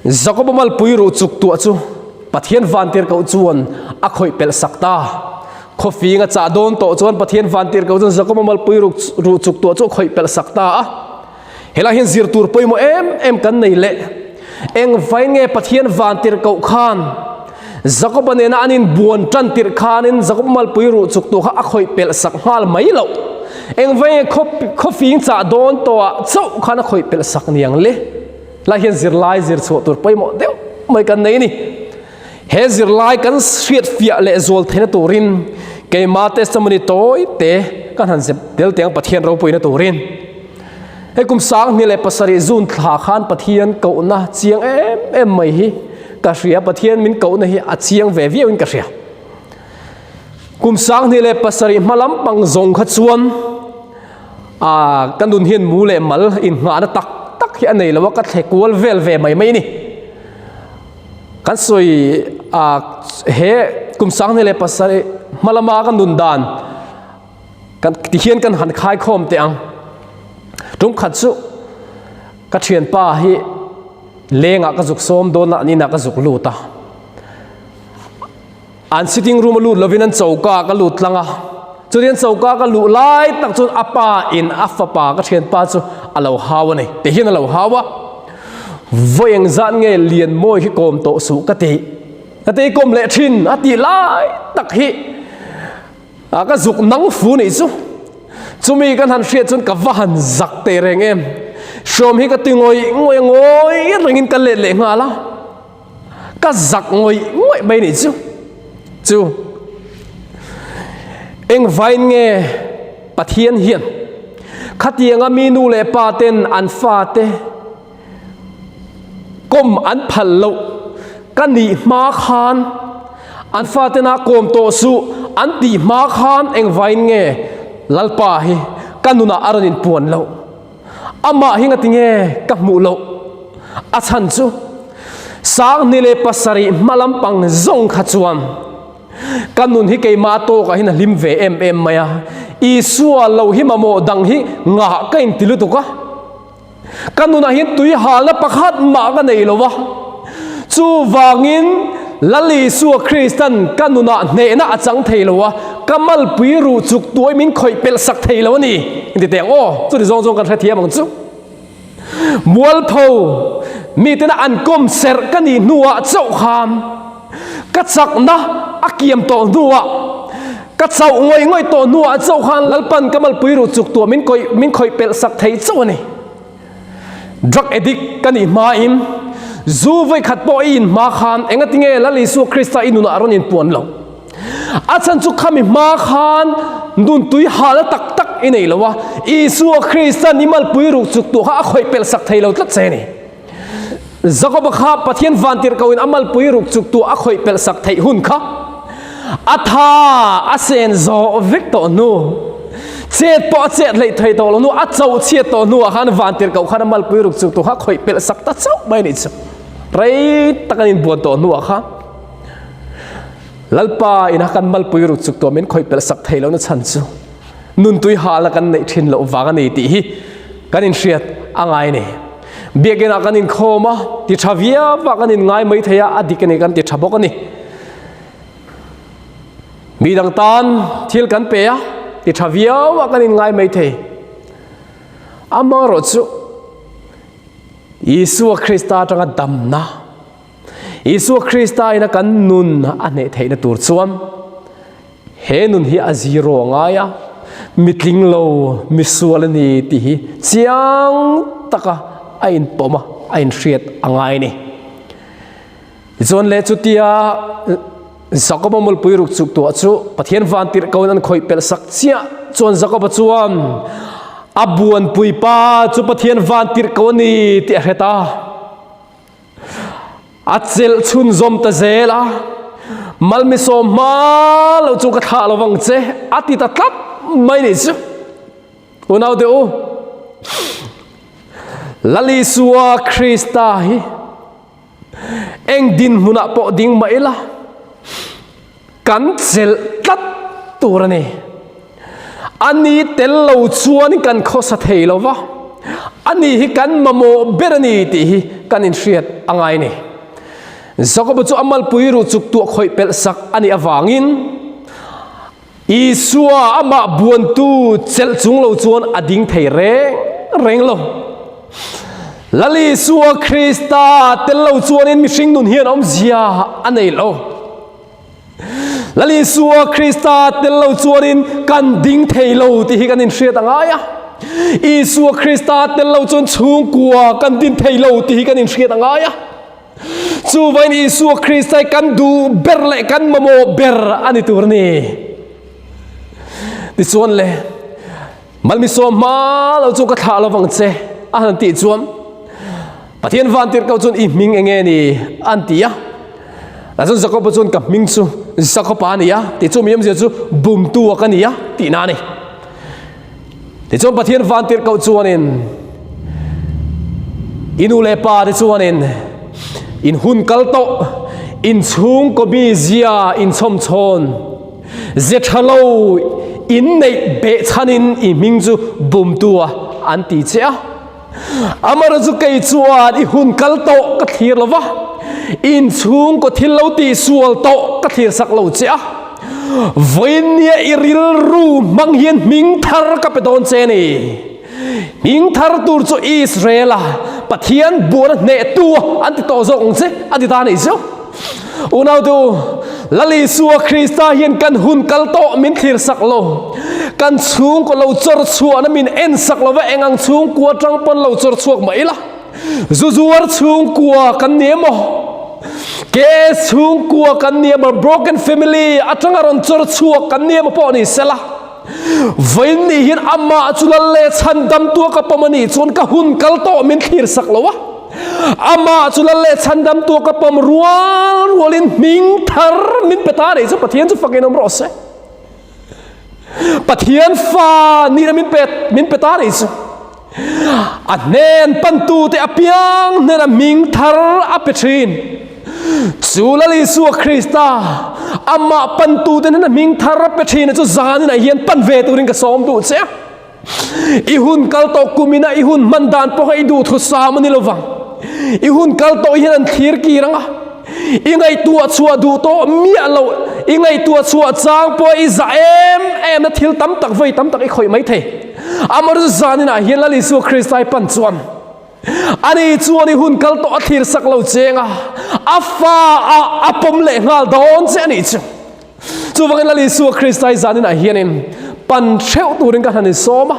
Jakoba malpui ruh chuk tuah chu Pathian vantirhkoh chuan a khawih pelh sak ta. Khawfing a chah dawn tawh chuan Pathian vantirhkoh chuan Jakoba malpui ruh chuk tuah chu a khawih pelh sak ta a. Helai hian zir tur pawimawh em em kan nei leh. Engvain nge Pathian vantirhkoh khan Jakoba nena an inbuan tan tirh khanin Jakob malpui ruh chuk tur kha a khawih pelh sak nghal mai loh? Engvain nge khawfing chah dawn tawhah chauh khan a khawih pelh sak niang le? Helai hian zirlai zir chhuah tur pawimawh deuh mai kan nei a ni. He zirlai kan hriat fiah leh zual theihna turin keima testimony tawi te kan han zep tel teh ang Pathian ropuina turin. Hei kum 2007 June thla khan Pathian kohna chiang em em mai hi ka hria, Pathian min kohna hi a chiang ve viau in ka hria. Kum 2007 hma lampang zawng kha chuan ah ka nun hian mu leh mal inngahna tak tak hi a nei lo a, ka thle kual vel ve mai mai a ni. Kan sawi a he kum 2007 hma lama ka nun dan kan ti hian kan han khai khawm teh ang. Tum khat chu ka thianpa hi lengah ka zuk sawm dawn a, an inah ka zuk lut a. An sitting room a lut lovin an choka ka lut tlang a, chuti an choka ka luh lai tak chuan a pa in a fapa ka thianpa chu a lo hau a ni, ti hian a lo hau a, vawi engzat nge Lianmawi hi kawm tawh suh ka tih, ka tih kawm leh thin a tih lai tak hi a ka zuk nang fu nih chu, chumi kan han hriat chuan ka va han zak teh reng em, hrawm hi ka ti ngawih ngawih a ngawi rengin ka let leh nghal a. Ka zak ngawih ngawih mai nih chu. Chu engvain nge Pathian hian khatianga mi nu leh pa ten an fate kawm an phal loh ka nih hma khan an fatena kawm tawh suh an tih hma khan engvain nge Lalpa hi ka nunah a rawn inpuan loh. Amah hi ngatinge ka hmuh loh a chhan chu 2007 hma lampang zawng kha chuan ka. Ka nun hi keimah tawkah hian a hlim ve em em mai a, Isua lo hi mamawh dang hi ngah ka inti lutuk a. Ka nunah hian tui halna pakhat mah ka nei lo va, chuvangin Lal Isua Kristan ka nunah hnehna a chang thei lo a, ka malpui ruh chuk tuai min khawih pelh sak thei lo a ni. Inti teh ang aw, chuti zawng zawng kan hrethiam ang chu. Mualpho mitena an kawm serh ka nih hnuah chauh khan ka chakna a kiam tawh hnuah, ka chauh ngawih ngawih tawh hnuah chauh khan Lalpan ka malpui ruh chuk tuah min kawih min khawih pelh sak thei chauh a ni. Drug addict ka nih hmain zu vawikhat pawh i inhma khan engatinge Lal Isua Krista i nunah a rawn inpuan lo? A chhan chu khami hma khan nun tui halna tak tak i nei lo a, Isua Kristan i malpui ruk chuk tuah kha a khawih pelh sak thei lo tlat che a ni. Jakoba kha Pathian vantirhkohin a malpui ruk chuk tuah a khawih pelh sak theih hun kha a tha a sen zawh vek tawh hnu, chet pawh a chet hleih thei tawh lo hnu, a cho chhiat tawh hnuah khan vantirhkoh khan a malpui ruk chuk tuah kha a khawih pelh sak ta chauh mai a nih chu. Rei tak an inbuan tawh hnuah khan. Lalpa ina kan malpui ruk chuk tuah min khawih pelh sak thei lohna chhan chu nuntui hala kan neih thin loh vang a ni tih hi kan inhriat a ngai a ni. Biakinah kan inkhawm a, ti tha viau a kan inngai mai thei a, a dik a ni kan ti tha bawk a ni. Mi dang tan thil kan pe a, ti tha viau a kan inngai mai thei. Amaherawhchu Isua Krista atanga damna Isua Krista ina kan nun a hneh theihna tur chuan he nun hi a zero a ngai a, mitling lo, misual a ni tih hi chiang taka a inpawm a, a inhriat a ngai a ni. Tichuan le chutia Jakoba mulpui ruk chuk tuah chu Pathian vantirhkoin an khawih pelh sak chiah chuan Jakoba chuan a buanpui pa chu Pathian vantirhko a ni tih a hre ta. A chelh chhunzawm ta zel a, Malmisawm hma lo chu ka thlah lo vang che, a ti ta tlat mai nih chu. Unaute u, Lal Isua Krista hi eng dinhmunah pawh ding mah ila, Kan chelh tlat tur a ni. A ni tel lo chuan kan khawsa thei lo va, a ni hi kan mamawh ber a ni tih hi kan inhriat a ngai a ni. Jakoba chu a malpui ruh chuk tuah khawih pelh sak a nih avangin Isua amah buantu chelh chung lo chuan a ding thei reng reng lo. Lal Isua Krista tel lo chuanin mihring nun hian awmzia a nei lo. Lal Isua Krista tel lo chuanin kan ding thei lo tih hi kan inhriat a ngai a. Isua Krista tel lo chuan chhungkua kan din thei lo tih hi kan inhriat a ngai a. Chuvain Isua Krista hi kan duh ber leh kan mamawh ber a ni tur a ni. Tichuan le, Malmisawm hma lo chu ka thlah lovang che a han tih chuan Pathian vantirhkoh chuan i hming enge ni an ti a. Tah chuan Jakoba chuan ka hming chu Jakoba a ni a tih chu mi awmzia chu bumtu a ka ni a tihna a ni. Tichuan Pathian vantirhkoh chuanin i nu leh pa te chuanin in hun kal tawh in chhungkaw mi zia in chhawmchhawn Ze tha lo in neih behchhanin i hming chu bumtu a an ti che a. Amara chu kei chuan i hun kal tawh ka thlir lo va, in chhungkaw thil lo tihsual tawh ka thlir sak lo che a. Vawiinnia i rilru hmang hian hming thar ka pe dawn che ni. Hming thar tur chu Israel-a Pathian buana hnehtu a an ti tawh zawk ang che a ti ta a nih chu. Unautu, Lal Isua Krista hian kan hun kal tawh min thlir sak lo. Kan chhungkaw lo chawr chhuahna min en sak lo va, eng ang chhungkua atang pawn lo chawr chhuak mah ila. Zu zuar chhungkua kan ni emaw, KS chhungkua kan ni emaw, broken family atanga rawn chawr chhuak kan ni emaw pawh ni sela. Vawiin nih hian amah chu lal leh chhandamtu a ka pawm a nih chuan ka hun kal tawh min thlir sak lo a. Amah chu lal leh chhandamtu a ka pawm rual rualin hming thar min pe ta a nih chu Pathian chu fakin awm rawh se. Pathian fa nihna min pe min pe ta a nih chu. A hnen pantute apiang hnena hming thar a pe thin. Chu Lal Isua Krista, Amah pantute hnena hming thar pe ṭhina chu zaninah hian pan ve turin ka sawm duh che a. I hun kal tawh kumina i hun hman dan pawh kha i duhthusam a ni lovang. I hun kal tawh hian an thlir kir ang a, i ngaihtuah chhuah duh tawh miah loh, i ngaihtuah chhuah chang pawh i zah em em na thil tam tak vawi tam tak i khawih mai thei. Amaherawhchu zaninah hian Lal Isua Krista i pan chuan ani chuan i hun kal tawh a thlir sak lo cheng a, a fa ah a pawm leh nghal dawn che a nih chu. Chuvangin Lal Isua Krista hi zaninah hianin pan theuh turin ka hlan insawm a.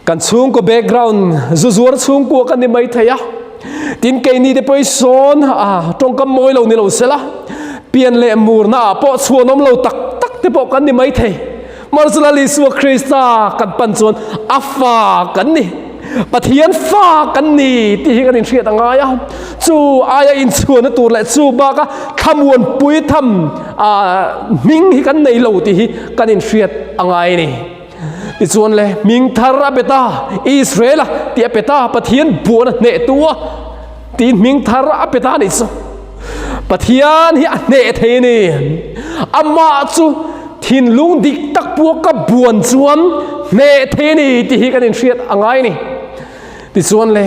Kan chhungkaw background zu zuar chhungkua kan ni mai thei a. Tin keini te pawh hi sawn a tawngkam mawi lo ni lo sela, pian leh murna ah pawh chhuanawm lo tak tak te pawh kan ni mai thei. Mahse Lal Isua Krista kan pan chuan a fa kan ni, Pathian fa kan ni tih hi kan inhriat a ngai a. Chu aia inchhuahna tur leh chu baka thlamuanpui tham hming hi kan nei lo tih hi kan inhriat a ngai a ni. Tichuan le hming thar a pe ta, Israel-a tih a pe ta, Pathian buan a hnehtu a tiin hming thar a pe ta a nih chu. Pathian hi a hneh thei a ni. Amah chu thinlung dik tak pawh ka buan chuan hneh thei a ni tih hi kan inhriat a ngai a ni. Tichuan le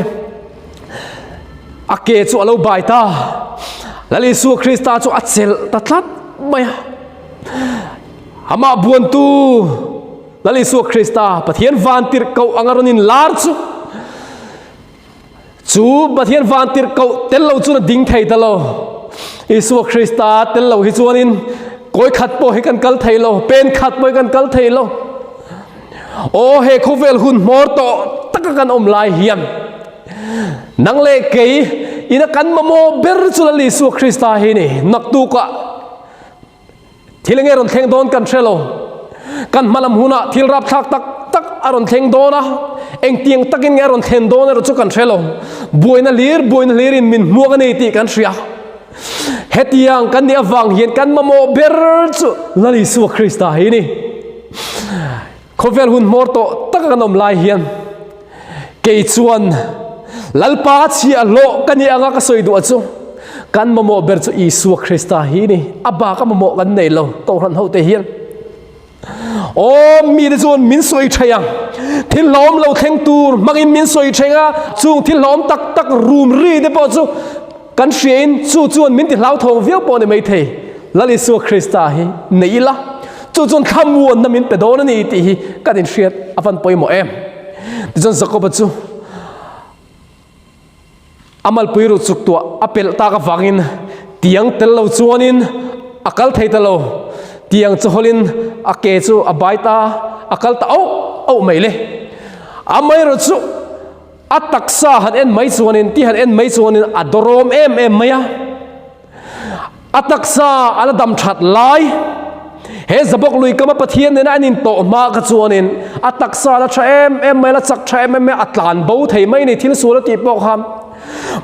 a ke chu a lo bai ta. Lal Isua Krista chu a chelh ta tlat mai a. Amah buantu Lal Isua Krista Pathian vantirhkoh anga rawn inlar chu Chu Pathian vantirhkoh tel lo chuan a ding thei ta lo. Isua Krista tel lo hi chuanin kawi khat pawh hi kan kal thei lo, pen khat pawh hi kan kal thei lo. Aw he khawvel hun hmawr tawh taka kan awm lai hian nang leh kei ina kan mamawh ber chu Lal Isua Krista hi ni. Naktukah Thil enge rawn thleng dawn kan hre lo. Kan hmalam hunah thil rapthlak tak tak a rawn thleng dawn a, engtiang takin nge a rawn thlen dawn erawh chu kan hre lo. Buaina hlir buaina hlirin min hmuak a ni tih kan hria. Hetiang kan nih avang hian kan mamawh ber chu Lal Isua Krista hi a ni. Khawvel hun hmawr tawh taka kan awm lai hian kei chuan Lalpa chhiahhlawh ka nih anga ka sawi duh a chu kan mamawh ber chu Isua Krista hi ni. A bak a mamawh kan nei lo Kohhran hote hian. Aw mite chuan min sawi thei ang. Thil hlawm lo thleng tur hmangin min sawi theng a, chung thil hlawm tak tak rum ri te pawh chu Kan hriain chu chuan min ti hlauthawng viau pawh a ni maithei. Lal Isua Krista hi nei ila, chu chuan thlamuanna min pe dawn a ni tih hi kan inhriat a van pawimawh em. Tichuan Jakoba chu a malpui ruh chuk tuah a pelh tak avangin tiang tel lo chuanin a kal thei ta lo. Tiang chu hawlin a ke chu a bai ta, a kal ta auh auh mai le. Amaherawhchu chu A taksa han en mai chuanin, ti han en mai chuanin a dawrawm em em mai a. A taksa a la dam that lai, he Zabawk lui kama Pathian nena an intawh hma kha chuanin a taksa a la tha em em mai, a la chak tha em em mai a, a tlan bo thei mai a ni, thil sual a tih pawh khan.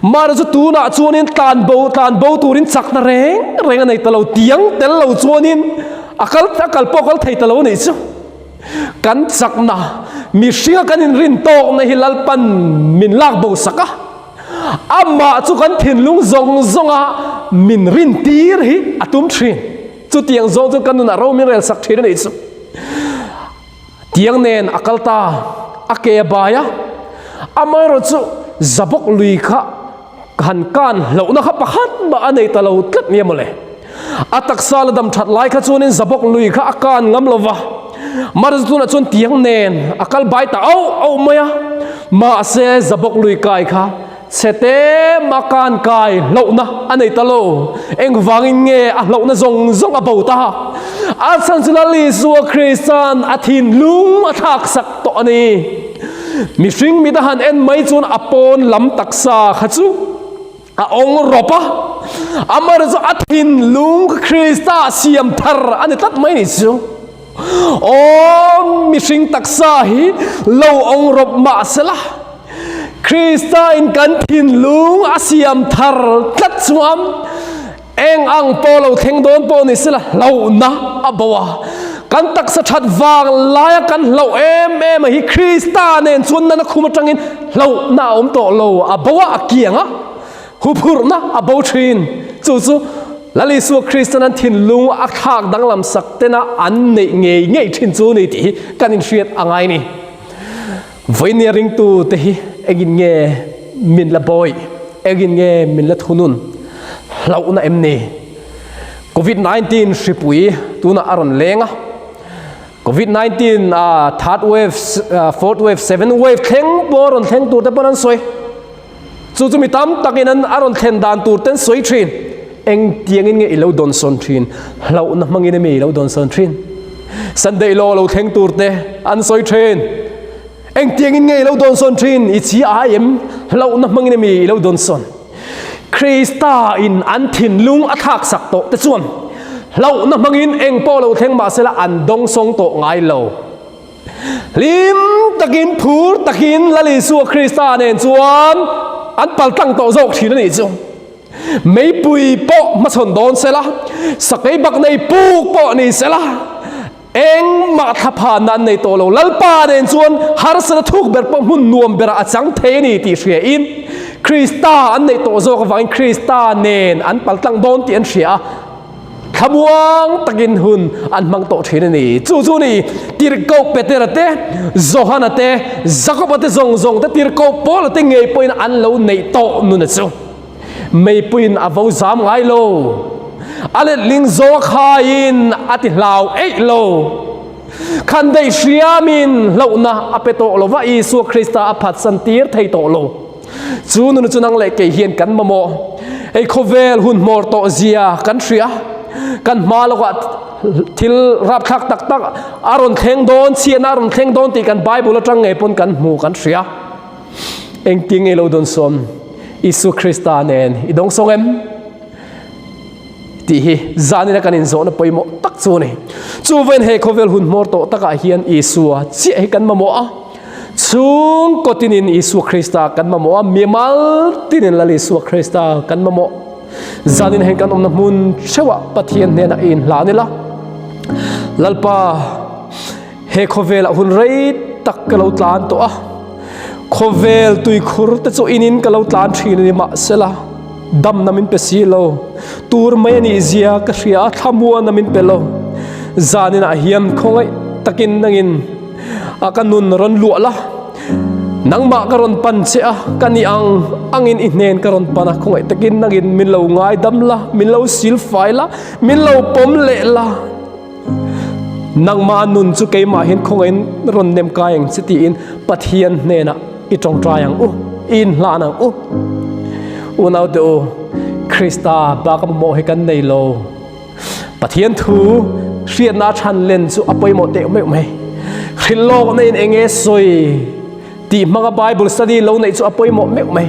Mahni chu tunah chuanin tlan bo, tlan bo turin chakna reng reng a nei ta lo, tiang tel lo chuanin a kal, a kal pawh a kal thei ta lo a nih chu. Kan chakna, mihringa kan inrin tawkna hi Lalpan min lak bo sak a, amah chu kan thinlung zawng zawnga min rin tir hi a tum thin. Chutiang zawng chu kan nunah ro min rel sak thin a nih chu. Tiang nen a kal ta, a ke a bai a, amaherawh chu Zabawk lui kha han kan hlauhna kha pakhat mah a nei ta lo tlat nia mawle. A taksa la dam that lai kha chuanin Zabawk lui kha a kan ngam lo va, Mahse tunah chuan tiang nen a kal bai ta auh auh mai a, mahse Zabawk lui kai kha chhe te mah kan kai hlauhna a nei ta lo. Engvangin nge a hlauhna zawng zawng a bo ta? A chhan chu Lal Isua Krista'n a thinlung a thlak sak tawh a ni. Mihring mit a han en mai chuan a pawn lam taksa kha chu a awng rawp a, amaherawhchu chu a thinlung Krista siam thar a ni tlat mai ni chu. Aw mihring taksa hi lo awng rawp mah sela, Krista in kan thinlung a siam thar tlat chuan Eng ang pawh lo thleng dawn pawh ni sela hlauhna a bo a, kan taksa that vang laia kan hlauh em em a hi Krista nen chuan nana khum atangin hlauhna a awm tawh lo, a bo a, a kiang a, huphurhna a bo thin. Chu chu. Lal Isua Kristan an thinlung a thlak danglam sak tena an neih ngei ngei thin chu ni tih hi kan inhriat a ngai ni. Vawinia ringtu te hi engin nge min la bawi, engin nge min la thunun hlauhna em ni? Covid 19 hripui tunah a rawn leng a, Covid 19 a third wave, fourth wave, seventh wave thleng pawh a rawn thleng tur te pawn an sawi. Chu chu mi tam takin an a rawn thlen dan tur ten sawi thin. Engtiangin nge i lo dawnsawn thin? Hlauhna hmangin emi i lo dawnsawn thin? Sunday law lo thleng tur te an sawi thin. Engtiangin nge i lo dawnsawn thin? I chi ai em? Hlauhna hmangin emi i lo dawnsawn? Krista in an thinlung a thlak sak tawh te chuan hlauhna hmangin eng pawh lo thleng mahsela an dawngsawng tawh ngai lo. Hlim takin, phur takin Lal Isua Krista nen chuan an paltlang tawh zawk thin a nih chu. Meipui pawh hmachhawn dawn sela, sakei bak nei puk pawh ni sela, engmah thlaphanna an nei tawh lo. Lalpa nen chuan harsatna thuk ber pawh hmun nuam berah a chang thei a ni tih hriain Krista an neih tawh zawk avangin Krista nen an paltlang dawn tih an hria a. Thlamuang takin hun an hmang tawh thin a ni. Chu chu ni Tirhkoh Petera te, Johana te, Jakoba te zawng zawng te, Tirhkoh Paula te ngei pawhin an lo neih tawh nuna chu. Meipuiin a vo zam ngai lo. A letling zawng a khaiin a ti hlau eih lo. Khan daih hriamin hlauhna a pe tawh lo va, Isua Krista a phatsan tir thei tawh lo. Chu nuna chu nang leh kei hian kan mamawh. Hei khawvel hun hmawr tawh zia kan hria. Kan hma lawkah thil rapthlak tak tak a rawn thleng dawn, chhiatna a rawn thleng dawn tih kan Bible atang ngei pawn kan hmu kan hria. Engtin nge lo dawnsawm Isua Krista nen i dawngsawng em? Tih hi zanina kan inzawhna pawimawh tak chu a ni. Chuvain he khawvel hun hmawr tawh takah hian Isua chiah hi kan mamawh a. Chhungkaw tinin Isua Krista kan mamawh a, mimal tinin Lal Isua Krista kan mamawh. Zanin heng kan awmna hmun theuhah Pathian hnenah i inhlan ila. Lalpa, he khawvelah hun rei tak ka lo tlan tawh a. Khawvel tuikhur te chu inin ka lo tlan thin a ni mahsela, Damna min pe si lo. Tur mai a nih zia ka hria a, thlamuana min pe lo. Zaninah hian khawngaih takin nangin a ka nun rawn luah la. Nangmah ka rawn pan che a, ka ni ang angin i hnen ka rawn pan a, khawngaih takin nangin min lo ngaidam la, min lo silfai la, min lo pawm leh la. Nangmah nun chu keimah hian khawngaihin rawn nem kai ang che tiin Pathian hnenah i tawngtai ang u, i inhlan ang u. Unaute u, Krista bak a mamawh hi kan nei lo. Pathian thu hriatna a chhan len chu a pawimawh teh meuh mai. Hrilh lawkna in enge sawi Tih hmanga Bible study lo neih chu a pawimawh meuh mai.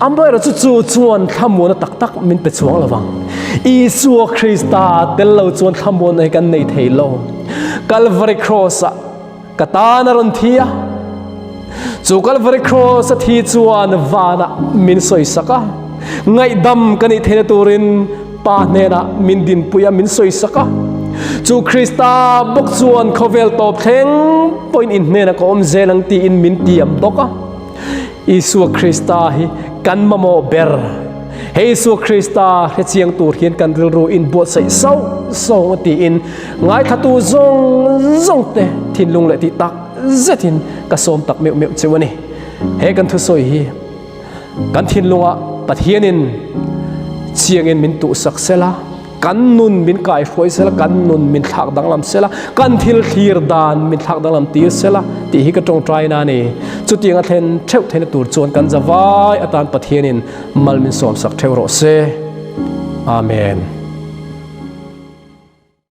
Amaherawhchu chu chuan thlamuana tak tak min pe chuang lo vang. Isua Krista tel lo chuan thlamuana hi kan nei thei lo. Calvary Cross-ah ka tan a rawn thi a. Chu Calvary Cross a thi chuan vanah min sawisak a. Ngaihdam ka nih theihna turin Pa hnenah min dinpui a, min sawisak a. Chu Krista bawk chuan khawvel tawp thleng pawhin in hnenah ka awm zel ang tiin min tiam bawk a. Isua Krista hi kan mamawh ber. He Isua Krista hrechiang tur hian kan rilru inbuatsaih sauh sauh a tiin ngaithlatu zawng zawng te thinlung leh tih tak zetin ka sawm tak meuh meuh cheu a ni. He kan thusawi hi. Kan thinlungah Pathianin chiangin min tuhsak sela, kan nun min kaihruai sela, kan nun min thlak danglam sela, kan thil thlir dan min thlak danglam tir sela tih hi ka tawngtaina a ni. Chutianga thlen theuh theihna tur chuan kan zavai atan Pathianin mal min sawmsak theuh rawh se. Amen.